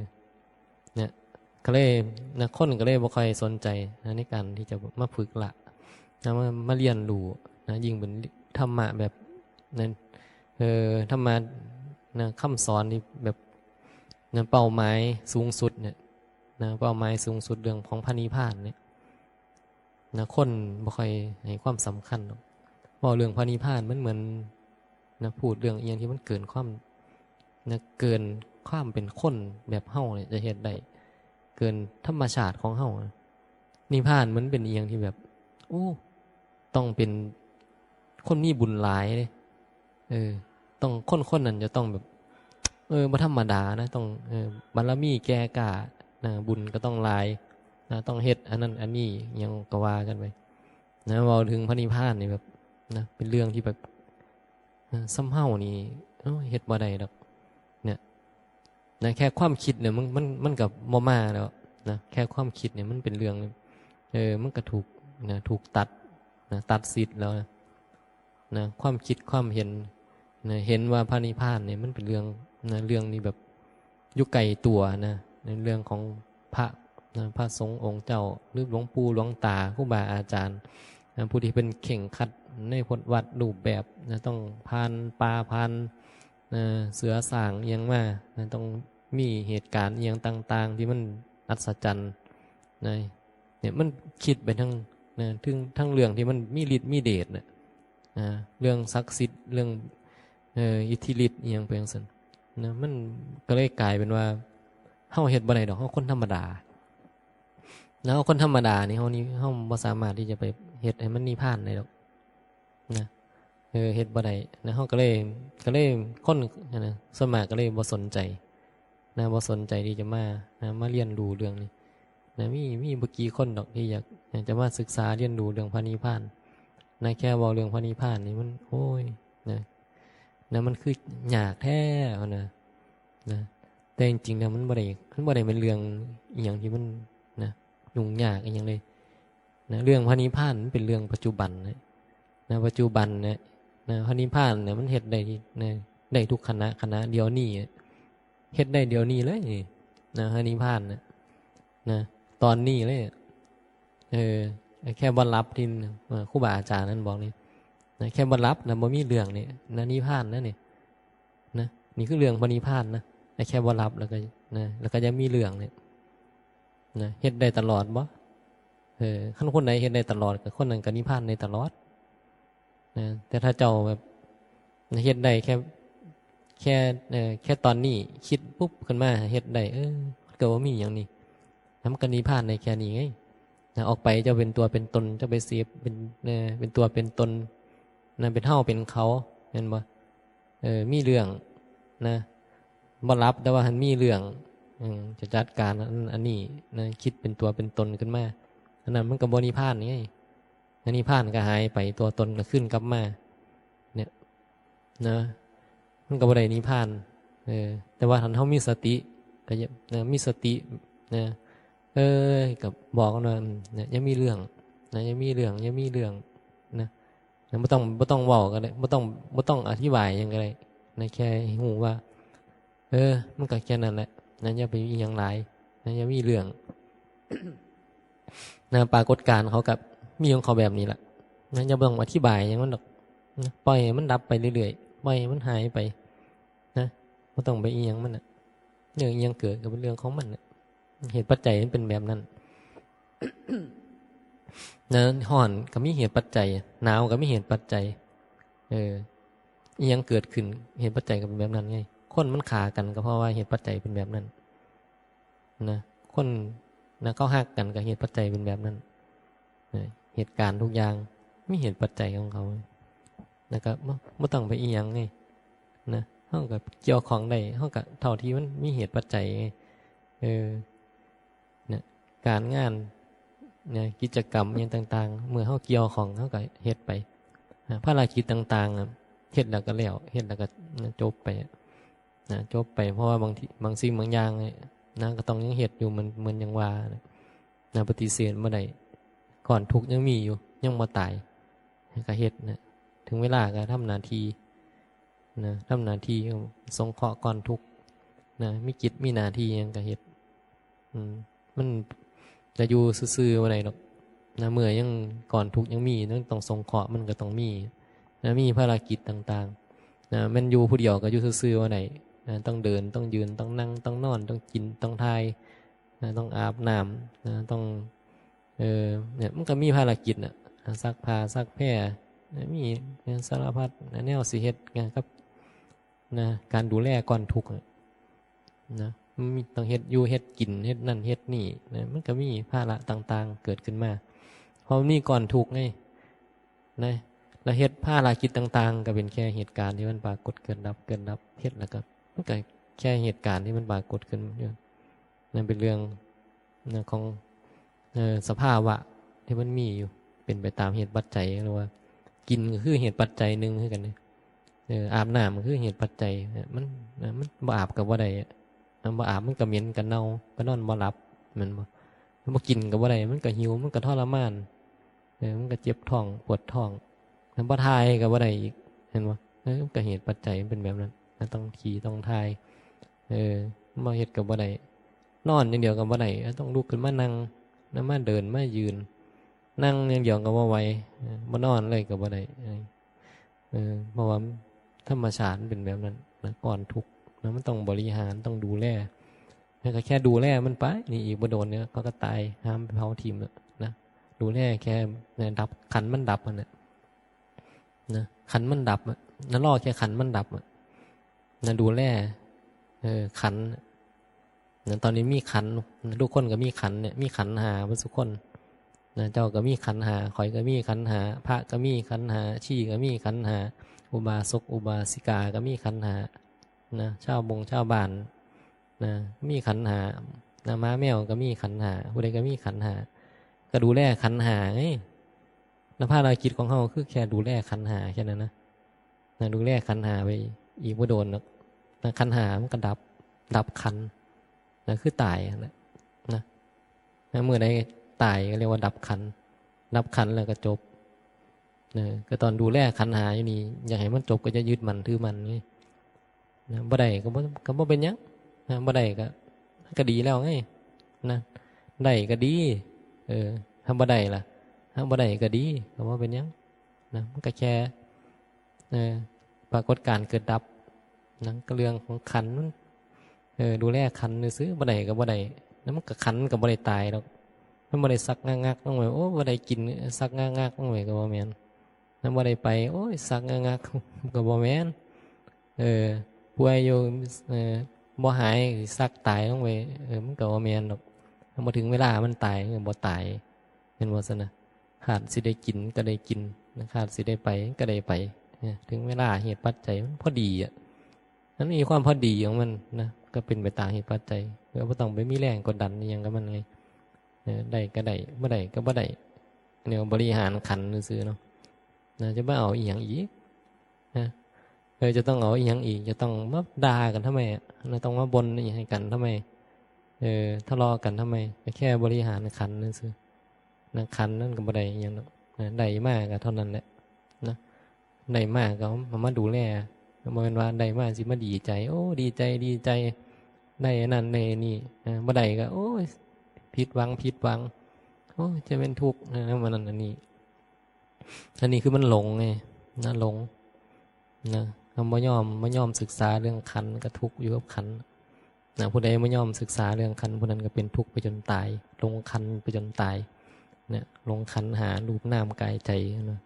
เนี่ย ก็เลย นะ คนก็เลยบ่ค่อยสนใจ นะ ในการที่จะมาฝึกละ นะ มา มาเรียนรู้ นะ ยิ่งเป็นธรรมะแบบนั้น เออ ธรรมะ นะ คำสอนที่แบบ นะ เป้าหมายสูงสุดเนี่ย นะ เป้าหมายสูงสุดเรื่องของพระนิพพานเนี่ย นะ คนบ่ค่อยให้ความสำคัญหรอก เว้าเรื่องพระนิพพานมันเหมือน นะ พูดเรื่องอีหยังที่มันเกินความ นะ เกินความเป็นคนแบบเฮาเนี่ยจะเฮ็ดได้ เกินธรรมชาติของเฮานะ นิพพานมันเป็นอีหยังที่แบบ โอ้ ต้องเป็นคนมีบุญหลายเด้ เออ ต้อง คนคนนั้นจะต้องแบบ เออ บ่ธรรมดานะ ต้อง เออ บารมีแก่กล้านะ บุญก็ต้องหลายนะ ต้องเฮ็ดอันนั้นอันนี้ หยังก็ว่ากันไปนะ เว้าถึงพระนิพพานนี่แบบ นะ เป็นเรื่องที่แบบ นะ ส่ำเฮานี่ เอ้า เฮ็ดบ่ได้ดอก เนี่ย นะ แค่ความคิดเนี่ย มัน มัน มันก็บ่มาแล้วนะ แค่ความคิดเนี่ย มันเป็นเรื่อง เออ มันก็ถูก นะ ถูกตัด นะ ตัดสิทธิ์แล้วนะ นะ ความคิดความเห็น นะ เห็นว่าพระนิพพานเนี่ย มันเป็นเรื่อง นะ เรื่องนี้แบบ อยู่ไกลตัวนะ ในเรื่องของพระนะ พระสงฆ์องค์เจ้า หรือหลวงปู่หลวงตา ครูบาอาจารย์นะ ผู้ที่เป็นเคร่งครัดในพจน์วัตรรูปแบบนะ ต้องผ่านป่าผ่านนะ เสือสร้างอิหยังมานะ ต้องมีเหตุการณ์อิหยังต่างๆ ที่มันอัศจรรย์นะ เนี่ย มันคิดไปทั้งนะ ถึงทั้งเรื่องที่มันมีฤทธิ์มีเดชนะ นะ เรื่องศักดิ์สิทธิ์ เรื่อง เอ่อ อิทธิฤทธิ์อิหยังไปจั่งซั้นนะ มันก็เลยกลายเป็นว่า เฮาเฮ็ดบ่ได้ดอก เฮาคนธรรมดา แล้วเฮาคนธรรมดานี่ เฮานี่ เฮาบ่สามารถที่จะไปเฮ็ดให้มันนิพพานได้ดอกนะ เออ เฮ็ดบ่ได้นะ เฮาก็เลย ก็เลย คนนะ ส่วนมากก็เลยบ่สนใจนะ บ่สนใจที่จะมานะ มาเรียนรู้เรื่องนี้นะ มี มีบ่กี่คนดอกที่อยาก อยากจะมาศึกษาเรียนรู้เรื่องพระนิพพานนะ แค่เว้าเรื่องพระนิพพานนี่มัน โอ้ย นะ นะ มันคือยากแท้นะ นะ แต่จริงๆแล้วมันบ่ได้ มันบ่ได้เป็นเรื่องอีหยังที่มันนะ ยุ่งยากอีหยังเลยนะ เรื่องพระนิพพานมันเป็นเรื่องปัจจุบันนะ นะ ปัจจุบันเนี่ยนะ พระนิพพานเนี่ยมันเฮ็ดได้ที่ นะ ได้ทุกขณะ ขณะเดี๋ยวนี้อะ เฮ็ดได้เดี๋ยวนี้เลยนะ พระนิพพานนะ นะ ตอนนี้เลย เออ แค่บ่หลับที่ เอ่อ ครูบาอาจารย์นั้นบอกนี่นะ แค่บ่หลับนะ บ่มีเรื่องนี่นะ นิพพานนะนี่นะ นี่คือเรื่องพระนิพพานนะ แค่บ่หลับแล้วก็นะ แล้วก็ยังมีเรื่องเนี่ยนะ เฮ็ดได้ตลอดบ่ เออ คันคนใดเฮ็ดได้ตลอด ก็คนนั้นก็นิพพานได้ตลอดนะ แต่ถ้าเจ้าแบบเฮ็ดได้แค่ แค่ เอ่อ แค่ตอนนี้คิดปุ๊บขึ้นมาเฮ็ดได้ เออ มันก็บ่มีหยังนี่ แล้วมันก็นิพพานได้แค่นี้ไงนะ ออกไปเจ้าเป็นตัวเป็นตน เจ้าไปเสพเป็น เอ่อ เป็นตัวเป็นตนนะ เป็นเฮาเป็นเขา แม่นบ่ เออ มีเรื่องนะ บ่หลับแต่ว่าหั้นมีเรื่อง อืม จะจัดการอัน อันนี้นะ คิดเป็นตัวเป็นตนขึ้นมา อันนั้นมันก็บ่นิพพานไง อันนิพพานก็หายไป ตัวตนก็คืนกลับมา เนี่ยนะ มันก็บ่ได้นิพพาน เออ แต่ว่าถ้าเฮามีสติ ก็อย่า นะ มีสตินะ เออ ก็บอกมันว่า อืม นะ อย่ามีเรื่องนะ อย่ามีเรื่อง อย่ามีเรื่องนะ นะ บ่ต้อง บ่ต้องเว้าก็ได้ บ่ต้อง บ่ต้องอธิบายหยังก็ได้นะ แค่ให้ฮู้ว่า เออ มันก็แค่นั้นแหละนะ อย่าไปอิหยังหลายนะ อย่ามีเรื่องนะ ปรากฏการณ์เขาก็มีของเขาแบบนี้แหละนะ อย่าบ่ต้องอธิบายหยังมันดอกนะ ปล่อยให้มันดับไปเรื่อยๆ ปล่อยให้มันหายไปนะ บ่ต้องไปอิหยังมันน่ะ เรื่องอิหยังเกิดก็เป็นเรื่องของมันน่ะ เหตุปัจจัยมันเป็นแบบนั้นนะ ร้อนก็มีเหตุปัจจัย หนาวก็มีเหตุปัจจัย เออ อิหยังเกิดขึ้น เหตุปัจจัยก็เป็นแบบนั้นไง คนมันฆ่ากันก็เพราะว่าเหตุปัจจัยเป็นแบบนั้นนะ คนนะ เขาฮักกันก็เหตุปัจจัยเป็นแบบนั้นนะ เหตุการณ์ทุกอย่างมีเหตุปัจจัยของเขา แล้วก็บ่ บ่ต้องไปอิหยังไงนะ เฮาก็เกี่ยวข้องได้ เฮาก็เท่าที่มันมีเหตุปัจจัยไง เออ เนี่ย การงาน เนี่ย กิจกรรมอิหยังต่างๆ เมื่อเฮาเกี่ยวข้อง เฮาก็เฮ็ดไป อ่า ภารกิจต่างๆ อ่ะ เฮ็ดแล้วก็แล้ว เฮ็ดแล้วก็ นะ จบไปอะ นะ จบไป เพราะว่าบางที บางสิ่งบางอย่างเนี่ยนะ ก็ต้องยังเฮ็ดอยู่ เหมือน เหมือนอย่างว่านะ นะ ปฏิเสธบ่ได้ ก้อนทุกข์ยังมีอยู่ ยังบ่ตาย ก็เฮ็ดนะ ถึงเวลาก็ทำหน้าที่นะ ทำหน้าที่สงเคราะห์ก้อนทุกข์นะ มีกิจมีหน้าที่หยังก็เฮ็ด อืม มันจะอยู่ซื่อๆบ่ได้ดอกนะ เมื่อยังก้อนทุกข์ยังมี ต้อง ต้องสงเคราะห์ มันก็ต้องมีนะ มีภารกิจต่างๆนะ แม่นอยู่ผู้เดียวก็อยู่ซื่อๆบ่ได้นะ ต้องเดิน ต้องยืน ต้องนั่ง ต้องนอน ต้องกิน ต้องถ่ายนะ ต้องอาบน้ำนะ ต้อง เออ เนี่ย มันก็มีภารกิจน่ะ ซักผ้า ซักแพร มีสารพัดแนวสิเฮ็ดนะครับ นะ การดูแลก้อนทุกข์อะนะ มันมีต้องเฮ็ดอยู่เฮ็ดกิน เฮ็ดนั่นเฮ็ดนี่นะ มันก็มีภาระต่างๆ เกิดขึ้นมา เพราะมันมีก้อนทุกข์ไงนะ แล้วเฮ็ดภารกิจต่างๆ ก็เป็นแค่เหตุการณ์ที่มันปรากฏเกิดดับ เกิดดับ เฮ็ดแล้วก็ มันก็แค่เหตุการณ์ที่มันปรากฏขึ้นอยู่ นั่นเป็นเรื่องนะของ เอ่อ สภาวะที่มันมีอยู่ เป็นไปตามเหตุปัจจัย หรือว่า กินก็คือเหตุปัจจัยหนึ่งคือกันเนี่ย เออ อาบน้ำก็คือเหตุปัจจัย มัน มันบ่อาบก็บ่ได้อะ มันบ่อาบมันก็เหม็นก็เน่า ก็นอนบ่หลับ แม่นบ่ มันบ่กินก็บ่ได้ มันก็หิว มันก็ทรมาน เออ มันก็เจ็บท้อง ปวดท้อง มันบ่ถ่ายก็บ่ได้อีก เห็นบ่ เออ มันก็เหตุปัจจัยมันเป็นแบบนั้น มันต้องขี่ ต้องถ่าย เออ บ่เฮ็ดก็บ่ได้ นอนอย่างเดียวก็บ่ได้ ต้องลุกขึ้นมานั่ง แล้วมาเดิน มายืน นั่งอย่างเดียวก็บ่ไหว เออ บ่นอนเลยก็บ่ได้ เออ เออ เพราะว่าธรรมชาติมันเป็นแบบนั้นนะ ก้อนทุกข์นะ มันต้องบริหาร ต้องดูแล แล้วก็แค่ดูแลมันไป นี่อีกบ่โดนเนี่ย เขาก็ตาย ห้ามไปเผาทิ้งแล้วนะ ดูแลแค่ เนี่ย ดับ ขันมันดับมันน่ะนะ ขันมันดับอะนะ รอแค่ขันมันดับอะนะ ดูแล เออ ขัน นะ ตอนนี้มีขัน ทุกคนก็มีขันเนี่ย มีขันธ์ห้าเบิดซุคนนะ เจ้าก็มีขันธ์ห้า ข้อยก็มีขันธ์ห้า พระก็มีขันธ์ห้า ชีก็มีขันธ์ห้า อุบาสกอุบาสิกาก็มีขันธ์ห้านะ ชาวบงชาวบ้านนะ มีขันธ์ห้านะ หมาแมวก็มีขันธ์ห้า ผู้ใดก็มีขันธ์ห้า ก็ดูแลขันธ์ห้าไง แล้วภารกิจของเฮาคือแค่ดูแลขันธ์ห้าแค่นั้นนะ นะ ดูแลขันธ์ห้าไป อีกบ่โดนดอกนะ ขันธ์ห้ามันก็ดับ ดับขันธ์นะ คือตายนั่นแหละนะ นะ เมื่อใดตายก็เรียกว่าดับขันธ์ ดับขันธ์แล้วก็จบ เออ ก็ตอนดูแลขันธ์ห้าอยู่นี่ อยากให้มันจบก็จะยึดมั่นถือมั่นไง นะ บ่ได้ก็บ่ ก็บ่เป็นหยังนะ บ่ได้ก็ ก็ดีแล้วไง นะ ได้ก็ดี เออ ถ้าบ่ได้ล่ะ ถ้าบ่ได้ก็ดี ก็บ่เป็นหยังนะ มันก็แค่ เออ ปรากฏการณ์เกิดดับนะ ก็เรื่องของขันธ์มัน เออ ดูแลขันธ์ซื่อๆ บ่ได้ก็บ่ได้ แล้วมันก็ขันธ์ก็บ่ได้ตายดอก มันบ่ได้สักงักๆ ลงไป โอ้ บ่ได้กิน สักงักๆ ลงไปก็บ่แม่น มันบ่ได้ไป โอ้ย สักงักๆ ก็บ่แม่น เออ ป่วยอยู่ เออ บ่หาย สักตายลงไป เออ มันก็บ่แม่นดอก มันบ่ถึงเวลามันตาย มันก็บ่ตาย แม่นบ่ซั่นนะ คาดสิได้กินก็ได้กินนะ คาดสิได้ไปก็ได้ไปนะ ถึงเวลาเหตุปัจจัยมันพอดีอะ มันมีความพอดีของมันนะ ก็เป็นไปตามเหตุปัจจัย ก็บ่ต้องไปมีแรงกดดันอิหยังกับมันไง เออ ได้ก็ได้ บ่ได้ก็บ่ได้ เนี่ยบริหารขันธ์ซื่อๆ เนาะ นะ จะมาเอาอีหยังอีกนะ เออ จะต้องเอาอีหยังอีก จะต้องมาด่ากันทำไมอะ นะ ต้องมาบ่นอีหยังให้กันทำไม เออ ทะเลาะกันทำไม ก็แค่บริหารขันธ์ซื่อๆ นะ ขันธ์นั่นก็บ่ได้อิหยังดอก นะ ได้มาก็เท่านั้นแหละ นะ ได้มาก็เอามาดูแล บ่แม่นว่าได้มาสิมาดีใจ โอ้ ดีใจ ดีใจ ได้อันนั้นได้อันนี้ นะ บ่ได้ก็ โอ้ย ผิดหวัง ผิดหวัง โอ้ย จะเป็นทุกข์ นะ มันนั่นอันนี้ อันนี้คือมันหลงไง นะ หลง นะ เฮาบ่ยอม บ่ยอมศึกษาเรื่องขันธ์ ก็ทุกข์อยู่กับขันธ์ นะ ผู้ใดบ่ยอมศึกษาเรื่องขันธ์ ผู้นั้นก็เป็นทุกข์ไปจนตาย หลงขันธ์ไปจนตาย นะ หลงขันธ์ห้า รูปนามกายใจ นะ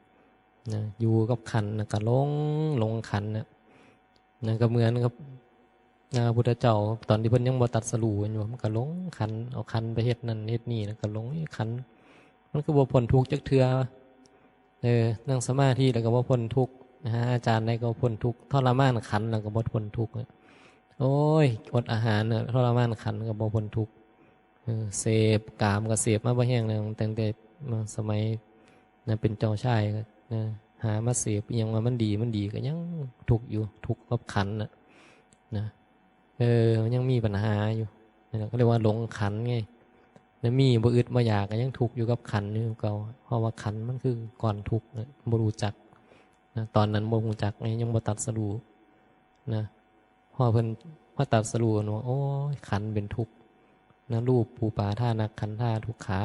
นะ อยู่กับขันธ์ แล้วก็หลง หลงขันธ์ นะ นะ ก็เหมือนกับ อ่า พุทธเจ้า ตอนที่เพิ่นยังบ่ตรัสรู้อยู่ มันก็หลงขันธ์ เอาขันธ์ไปเฮ็ดนั่นเฮ็ดนี่ แล้วก็หลง เอ๊ะ ขันธ์ มันคือบ่พ้นทุกข์จักเทื่อ เออ นั่งสมาธิแล้วก็บ่พ้นทุกข์ หาอาจารย์ใดก็บ่พ้นทุกข์ ทรมานขันธ์แล้วก็บ่พ้นทุกข์ โอ้ย อดอาหารน่ะ ทรมานขันธ์ก็บ่พ้นทุกข์ เออ เสพกามก็เสพมาบ่แห้งแล้ว ตั้งแต่สมัยนะ เป็นเจ้าชายก็นะ หามาเสพอิหยังว่ามันดี มันดีก็ยังทุกข์อยู่ ทุกข์กับขันธ์น่ะ นะ เออ มันยังมีปัญหาอยู่ นั่นแหละ ก็เรียกว่าหลงขันธ์ไง แล้วมีบ่อึดบ่อยากก็ยังทุกข์อยู่กับขันธ์อยู่เก่า เพราะว่าขันธ์มันคือก้อนทุกข์น่ะ บ่รู้จักนะ ตอนนั้นบ่รู้จักไง ยังบ่ตรัสรู้นะ พอเพิ่นมาตรัสรู้ว่า โอ้ย ขันธ์เป็นทุกข์นะ รูปปูปาทานักขันธาทุกขา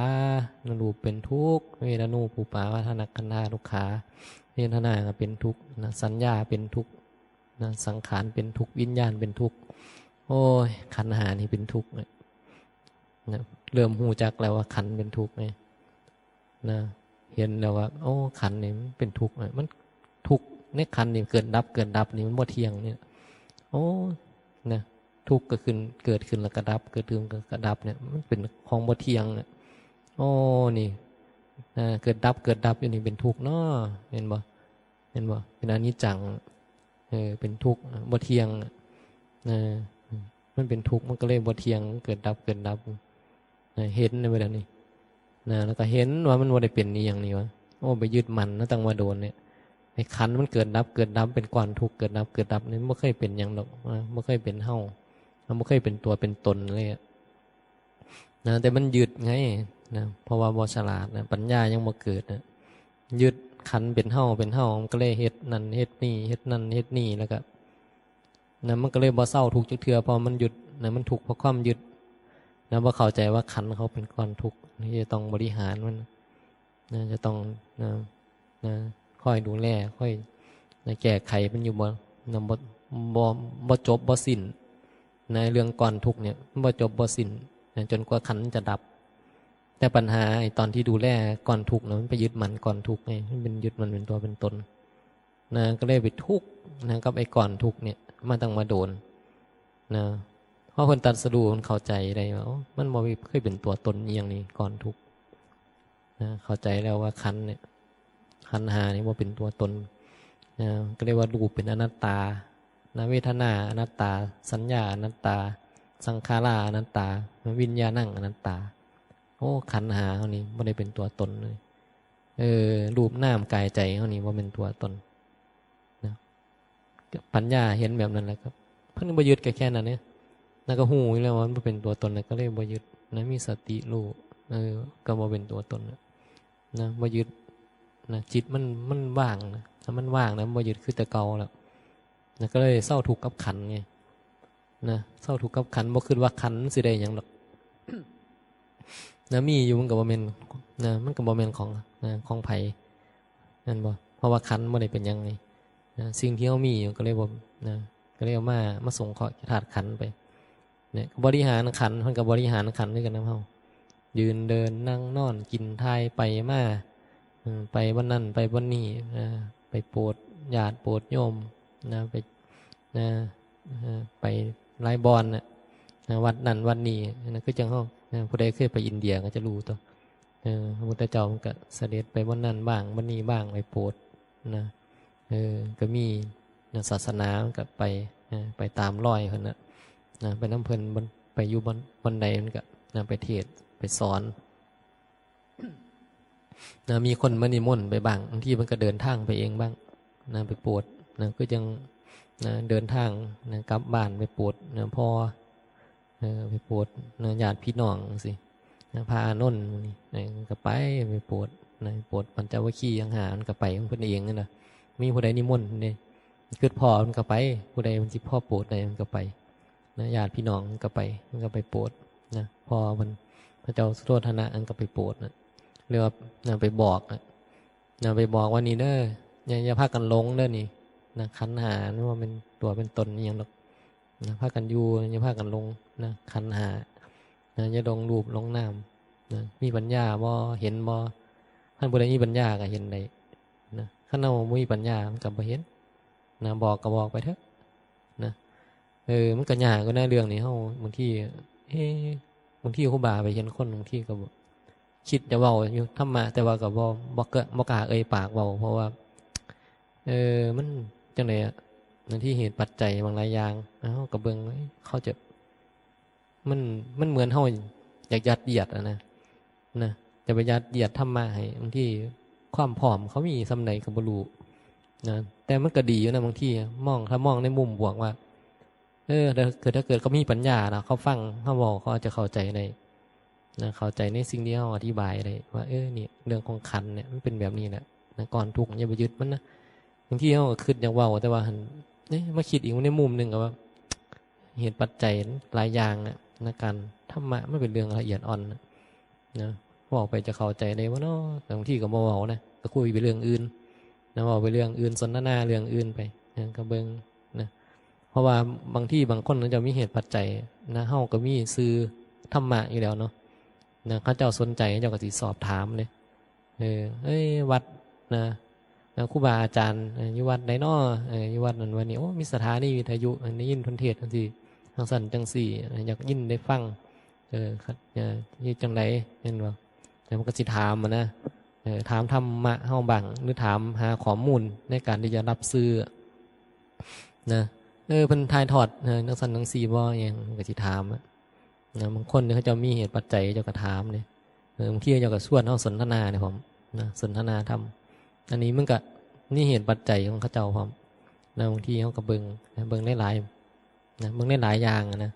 นะ รูปเป็นทุกข์ เวทนูปูปาทานักขันธาทุกขา เวทนาก็เป็นทุกข์นะ สัญญาเป็นทุกข์นะ สังขารเป็นทุกข์ วิญญาณเป็นทุกข์ โอ้ย ขันธ์ห้านี่เป็นทุกข์นะ นะ เริ่มรู้จักแล้วว่าขันธ์เป็นทุกข์ไง นะ เห็นแล้วว่า โอ้ ขันธ์นี่มันเป็นทุกข์นะ มันทุกข์ในขันธ์นี่ เกิดดับ เกิดดับนี่มันบ่เที่ยงเนี่ย โอ้ นะ ทุกข์ก็ขึ้น เกิดขึ้นแล้วก็ดับ เกิดขึ้นแล้วก็ดับเนี่ย มันเป็นของบ่เที่ยงเนี่ย โอ้ นี่ อ่า เกิดดับ เกิดดับอยู่นี่เป็นทุกข์เนาะ เห็นบ่ เห็นบ่ เป็นอนิจจัง เออ เป็นทุกข์ บ่เที่ยง เออ มันเป็นทุกข์ มันก็เลยบ่เที่ยง เกิดดับ เกิดดับ นะ เห็นในเวลานี้ นะ แล้วก็เห็นว่ามันบ่ได้เป็นอีหยังนี่วะ โอ้ ไปยึดมั่นนะ ตั้งว่าโดนเนี่ย ไอ้ขันธ์มันเกิดดับ เกิดดับ เป็นก้อนทุกข์ เกิดดับ เกิดดับ นี่บ่เคยเป็นหยังดอก อ่า บ่เคยเป็นเฮา มันบ่เคยเป็นตัวเป็นตนเลยอะ นะ แต่มันยึดไง นะ เพราะว่าบ่ฉลาดนะ ปัญญายังบ่เกิดนะ ยึดขันธ์เป็นเฮา เป็นเฮา มันก็เลยเฮ็ดนั่นเฮ็ดนี่ เฮ็ดนั่นเฮ็ดนี่ แล้วก็ นะ มันก็เลยบ่เซาทุกข์จักเทื่อ เพราะมันยึด นะ มันทุกข์เพราะความยึด นะ บ่เข้าใจว่าขันธ์เขาเป็นก้อนทุกข์ ที่จะต้องบริหารมัน นะ จะต้อง นะ นะ คอยดูแล คอย นะ แก้ไขมันอยู่บ่ นะ บ่ บ่ บ่จบบ่สิ้น นะ เรื่องก้อนทุกข์เนี่ย มันบ่จบบ่สิ้น นะ จนกว่าขันธ์มันจะดับ แต่ปัญหาไอ้ตอนที่ดูแลก้อนทุกข์นะ มันไปยึดมั่นก้อนทุกข์ไง มันเป็นยึดมันเป็นตัวเป็นตน นะ ก็เลยไปทุกข์นะ กับไอ้ก้อนทุกข์เนี่ย มาตั้งมาโดน นะ เพราะเพิ่นตรัสรู้ เพิ่นเข้าใจได้ว่า โอ้ มันบ่เคยเป็นตัวตนอีหยังนี่ ก้อนทุกข์ นะ เข้าใจแล้วว่าขันธ์เนี่ย ขันธ์ห้านี่บ่เป็นตัวตน นะ ก็เรียกว่ารูปเป็นอนัตตา นะ เวทนาอนัตตา สัญญาอนัตตา สังขาราอนัตตา วิญญาณังอนัตตา โอ้ ขันธ์ห้าเฮานี่บ่ได้เป็นตัวตนเลย เออ รูปนามกายใจเฮานี่บ่เป็นตัวตน นะ ปัญญาเห็นแบบนั้นแล้วก็ เพิ่นบ่ยึดก็แค่นั้นเนี่ย แล้วก็ฮู้อยู่แล้วว่ามันบ่เป็นตัวตน แล้วก็เลยบ่ยึด นะ มีสติรู้ เออ ก็บ่เป็นตัวตนน่ะ นะ บ่ยึด นะ จิตมัน มันว่างนะ ถ้ามันว่างนะ มันบ่ยึดคือแต่เก่าแล้ว นะ ก็เลยเซาทุกข์กับขันธ์ไง นะ เซาทุกข์กับขันธ์ บ่คิดว่าขันธ์มันสิได้หยังดอก นะ มีอยู่มันก็บ่แม่น นะ มันก็บ่แม่นของ นะ ของไผ แม่นบ่ เพราะว่าขันธ์บ่ได้เป็นหยังไง นะ สิ่งที่เฮามีอยู่ก็เลยบ่ นะ ก็เลยเอามา มาสงเคราะห์ธาตุขันธ์ไป เนี่ย บริหารขันธ์ เพิ่นก็บริหารขันธ์คือกันนำเฮา ยืนเดินนั่งนอน กินถ่าย ไปมา อืม ไปบ่อนนั่น ไปบ่อนนี่ อ่า ไปโปรดญาติโปรดโยม นะ ไป นะ เอ่อ ไปหลายบ่อนน่ะ นะ วัดนั่นวัดนี่ นะ คือจั่งเฮา นะ ผู้ใดเคยไปอินเดียก็จะรู้ตั๊ว เออ พระพุทธเจ้ามันก็เสด็จไปบ่อนนั่นบ้าง บ่อนนี่บ้าง ไปโปรด นะ เออ ก็มี นะ ศาสนามันก็ไป นะ ไปตามรอยเพิ่นน่ะ นะ ไปนำเพิ่น บ่อน ไปอยู่บ่อน บ่อนใดมันก็ นะ ไปเทศน์ ไปสอน นะ มีคนมานิมนต์ไปบ้าง บางทีมันก็เดินทางไปเองบ้าง นะ ไปโปรด นะ คือจั่ง นะ เดินทาง นะ กลับบ้านไปโปรด นะ พ่อ เออ ไปโปรด นะ ญาติพี่น้องจั่งซี้ นะ พระอานนท์หมู่นี้ นะ มันก็ไป ไปโปรด นะ ไปโปรดปัญจวัคคีย์ทั้งห้า มันก็ไปของเพิ่นเองนั่นน่ะ มีผู้ใดนิมนต์เด้ คิดพ้อมันก็ไป ผู้ใดมันสิพอโปรดได้มันก็ไป นะ ญาติพี่น้องมันก็ไป มันก็ไปโปรด นะ พ่อเพิ่น พระเจ้าสุโธทนะมันก็ไปโปรดน่ะ หรือว่า นะ ไปบอกน่ะ นะ ไปบอกว่า นี่เด้อ อย่า อย่าพากันหลงเด้อนี่ นะ ขันธ์ห้านี่บ่แม่นตัวเป็นตนอีหยังดอก นะ พากันอยู่ อย่าพากันหลง นะ ขันธ์ห้า นะ อย่าหลงรูปหลงนาม นะ มีปัญญาบ่ เห็นบ่ คันผู้ใดมีปัญญาก็เห็นได้ นะ คันเฮาบ่มีปัญญามันก็บ่เห็น นะ บอกก็บอกไปเถอะ นะ เออ มันก็ยากอยู่นะเรื่องนี้ เฮาบางที เอ๊ะ บางทีครูบาไปเห็นคน บางทีก็บ่ คิดจะเว้าอยู่ธรรมะ แต่ว่าก็บ่ บ่กล้า บ่กล้าเอ่ยปากเว้า เพราะว่า เออ มันจั่งใดอะ บางทีเหตุปัจจัยบางหลายอย่าง เฮาก็เบิ่ง เอ้ย เขาจะ มัน มันเหมือนเฮาอยากยัดเยียดอะนะ นะ จะไปยัดเยียดธรรมะให้ บางทีความพร้อมเขามีส่ำใดก็บ่รู้ นะ แต่มันก็ดีอยู่นะ บางทีมอง ถ้ามองในมุมบวกว่า เออ ถ้าเกิด ถ้าเกิดเขามีปัญญานะ เขาฟัง เขาเว้า เขาอาจจะเข้าใจได้ นะ เข้าใจในสิ่งที่เฮาอธิบายได้ ว่า เออ นี่เรื่องของขันธ์เนี่ย มันเป็นแบบนี้แหละ นะ ก้อนทุกข์ อย่าไปยึดมันนะ บางทีเฮาก็คิดอยากเว้า แต่ว่าหั่น เอ๊ะ มาคิดอีกในมุมหนึ่งก็ว่า เหตุปัจจัยหลายอย่างอะ นะ การ ธรรมะมันเป็นเรื่องละเอียดอ่อนนะ นะ เว้าไปจะเข้าใจได้บ่เนาะ แต่บางทีก็บ่เว้านะ ก็คุยไปเรื่องอื่น นะ เว้าไปเรื่องอื่น สนทนาเรื่องอื่นไป นะ ก็เบิ่ง นะ เพราะว่าบางทีบางคนเขาเจ้ามีเหตุปัจจัย นะ เฮาก็มีสื่อธรรมะอยู่แล้วเนาะ นะ เขาเจ้าสนใจ เขาเจ้าก็สิสอบถามเลย เออ เอ้ย วัดนะ แล้วครูบาอาจารย์ เออ อยู่วัดใดน้อ เออ อยู่วัดนั้นวัดนี้ โอ้ มีสถานีวิทยุ เออ ได้ยินเพิ่นเทศน์จังซี่ จังซั่นจังซี่ เออ อยากยินได้ฟัง เออ ครับ เออ อยู่จังใด แม่นบ่ แล้วมันก็สิถามหั้นนะ เออ ถามธรรมะเฮาบ้าง หรือถามหาข้อมูลในการที่จะรับสื่อนะ เออ เพิ่นถ่ายทอด เออ จังซั่นจังซี่บ่ อิหยัง มันก็สิถามอะ นะ บางคนเขาเจ้ามีเหตุปัจจัย เจ้าก็ถามเด้ เออ บางทีเขาเจ้าก็ชวนเฮาสนทนาเด้พร้อม นะ สนทนาธรรม อันนี้มันก็มีเหตุปัจจัยของเขาเจ้าพร้อม นะ บางทีเฮาก็เบิ่ง นะ เบิ่งหลายๆ นะ เบิ่งหลายๆอย่างอะนะ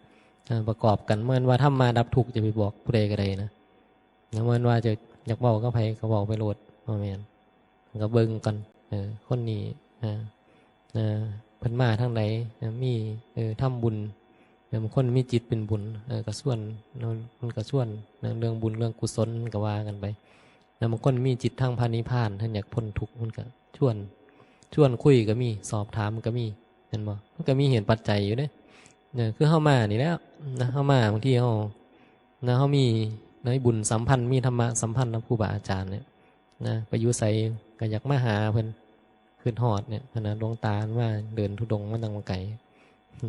เออ ประกอบกัน บ่แม่นว่าธรรมะดับทุกข์จะไปบอกผู้ใดก็ได้นะ นะ บ่แม่นว่าจะอยากเว้ากับไผก็เว้าไปโลด บ่แม่น ก็เบิ่งก่อน เออ คนนี้ อ่า เออ เพิ่นมาทางใด เออ มี เออ ทำบุญ เออ บางคนมีจิตเป็นบุญ เออ ก็ชวน เนาะ มันก็ชวน นะ เรื่องบุญเรื่องกุศลก็ว่ากันไป แล้วบางคนมีจิตทางพระนิพพาน เพิ่นอยากพ้นทุกข์ มันก็ชวน ชวนคุยก็มี สอบถามก็มี แม่นบ่ มันก็มีเหตุปัจจัยอยู่เด้ เออ คือเฮามานี่แหล้ว นะ เฮามาบางทีเฮา นะ เฮามี นะ บุญสัมพันธ์ มีธรรมะสัมพันธ์กับครูบาอาจารย์เนี่ย นะ ไปอยู่ไสก็อยากมาหาเพิ่น คิดฮอดเนี่ย ขนาดหลวงตามาเดินธุดงค์มาตั้งไกล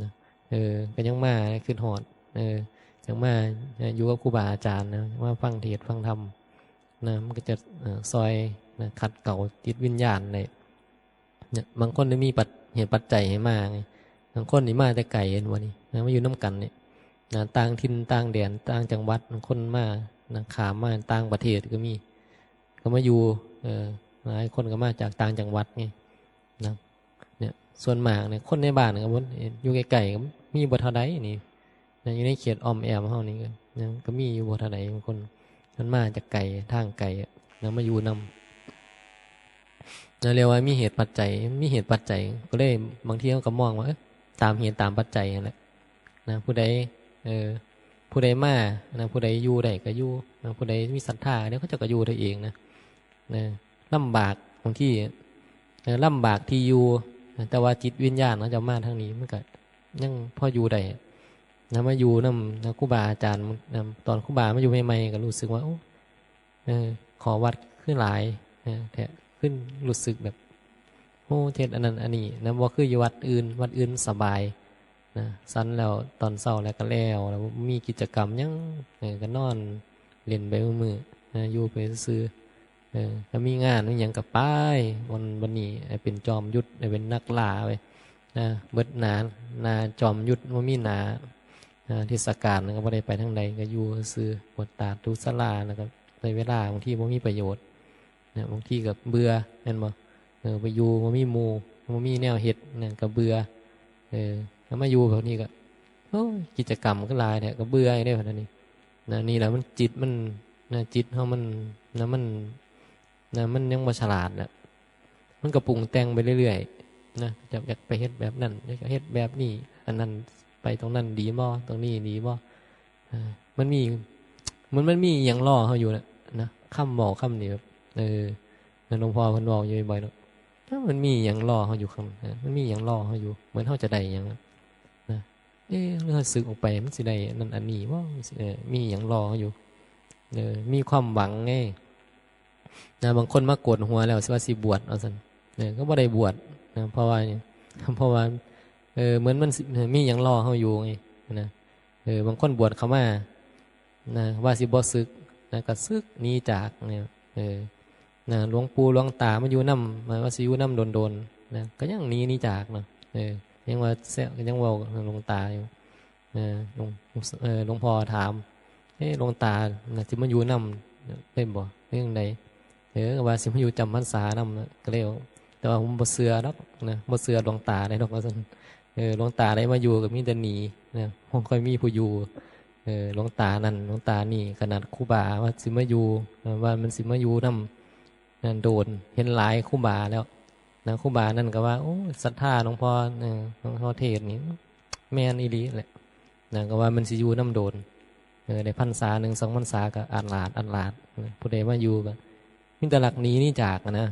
นะ เออ ก็ยังมาคิดฮอด เออ จั่งมา เอ่อ อยู่กับครูบาอาจารย์นะ มาฟังเทศน์ฟังธรรมนะ มันก็จะ เอ่อ ซอยนะ ขัดเกลาจิตวิญญาณได้ เนี่ย บางคนนี่มีปัจ เหตุปัจจัยให้มาไง บางคนนี่มาแต่ไกล เห็นบ่นี่นะ มาอยู่นำกันเนี่ยนะ ต่างถิ่นต่างแดน ต่างจังหวัด บางคนมานะ ข้ามมาต่างประเทศก็มี ก็มาอยู่ เออ หลายคนก็มาจากต่างจังหวัดไงนะ เนี่ย ส่วนมากเนี่ย คนในบ้านก็บ่ อยู่ใกล้ๆ ก็มีบ่เท่าใดนี่นะ อยู่ในเขตอ้อมแอมเฮานี่ก็นะ ก็มีอยู่บ่เท่าใด บางคนมันมาจากไกล ทางไกลอะนะ มาอยู่นำ นะ เรียกว่ามีเหตุปัจจัย มีเหตุปัจจัย ก็เลยบางทีเฮาก็มองว่า เอ้ย ตามเหตุตามปัจจัยนั่นแหละนะ ผู้ใด เออ ผู้ใดมานะ ผู้ใดอยู่ได้ก็อยู่นะ ผู้ใดมีศรัทธา เดี๋ยวเขาเจ้าก็อยู่ได้เองนะ นะ ลำบากบางที เออ ลำบากที่อยู่นะ แต่ว่าจิตวิญญาณเขาเจ้ามาทางนี้ มันก็ยังพออยู่ได้นะ มาอยู่นำนะ ครูบาอาจารย์นะ ตอนครูบามาอยู่ใหม่ๆ ก็รู้สึกว่า โอ้ เออ ขอวัดคือหลาย เออ แท้ คือรู้สึกแบบ โอ้ เฮ็ดอันนั้นอันนี้นะ บ่คืออยู่วัดอื่น วัดอื่นสบายนะ ฉันแล้วตอนเช้าแล้วก็แล้ว แล้วมีกิจกรรมหยัง เออ ก็นอนเล่นไปมื้อๆ นะ อยู่ไปซื่อๆ เออ ก็มีงานมีหยังก็ไป วัน วันนี้ให้เป็นจอมยุทธ ให้เป็นนักล่าไปนะ เบิดหน้า หน้าจอมยุทธ บ่มีหน้า อ่า เทศกาลก็บ่ได้ไปทางใด ก็อยู่ซื่อ กวาดตาดถูศาลา แล้วก็ใช้เวลาบางทีบ่มีประโยชน์นะ บางทีก็เบื่อ แม่นบ่ เออ ไปอยู่บ่มีหมู่ บ่มีแนวเฮ็ดนะ ก็เบื่อ เออ แล้วมาอยู่แบบนี้ก็ โอ้ย กิจกรรมก็หลายแท้ ก็เบื่ออีกเด้ แบบนี้นะ นี่แหละมันจิตมันนะ จิตเฮามันนะ มันนะ มันยังบ่ฉลาดน่ะ มันก็ปรุงแต่งไปเรื่อยๆ นะ อยาก อยากไปเฮ็ดแบบนั้น อยากเฮ็ดแบบนี้ อันนั้น ไปตรงนั้นดีบ่ ตรงนี้ดีบ่ อ่า มันมี มัน มันมีอิหยังรอเฮาอยู่น่ะ นะ คำเว้าคำนี้แบบ เออ หลวงพ่อเพิ่นเว้าอยู่บ่อยๆ เนาะ มันมีอิหยังรอเฮาอยู่ข้าง เออ มันมีอิหยังรอเฮาอยู่ เหมือนเฮาจะได้อิหยังน่ะ นะ เอ๊ะ หรือเฮาสึกออกไปมันสิได้นั่นอันนี้บ่ มันสิ เออ มีอิหยังรอเฮาอยู่ เออ มีความหวังไง นะ บางคนมาโกนหัวแล้วสิว่าสิบวช ว่าซั่น เออ ก็บ่ได้บวชนะ เพราะว่าหยัง เพราะว่า เออ เหมือนมันสิ มีหยังรอเฮาอยู่ไง นะ เออ บางคนบวชเข้ามา นะ ว่าสิบ่สึก นะ ก็สึกหนีจากเนี่ย เออ นะ หลวงปู่หลวงตามาอยู่นำ มาว่าสิอยู่นำโดนๆ นะ ก็ยังหนี หนีจากเนาะ เออ ยังว่าแซะ ยังเว้าหลวงตาอยู่ เออ หลวง เออ หลวงพ่อถาม เอ๊ะ หลวงตาน่ะสิมาอยู่นำได้บ่ หรือจั่งใด เออ ว่าสิมาอยู่จำพรรษานำนะ ก็เลย แต่ว่าผมบ่เชื่อดอกนะ บ่เชื่อหลวงตาได้ดอก ว่าซั่น เออ หลวงตาได้มาอยู่ก็มีแต่หนีนะ บ่ค่อยมีผู้อยู่ เออ หลวงตานั่น หลวงตานี่ ขนาดครูบาว่าสิมาอยู่ เออ ว่ามันสิมาอยู่นำ นั่นโดน เห็นหลายครูบาแล้ว นะ ครูบานั่นก็ว่า โอ้ ศรัทธาหลวงพ่อ เออ หลวงพ่อเทศน์นี่ แม่นอีหลีแหละ นะ ก็ว่ามันสิอยู่นำโดน เออ ได้พรรษาหนึ่งสองพรรษาก็อาดลาด อาดลาด นะ ผู้ใดมาอยู่ก็มีแต่ลักหนีหนีจากอะนะ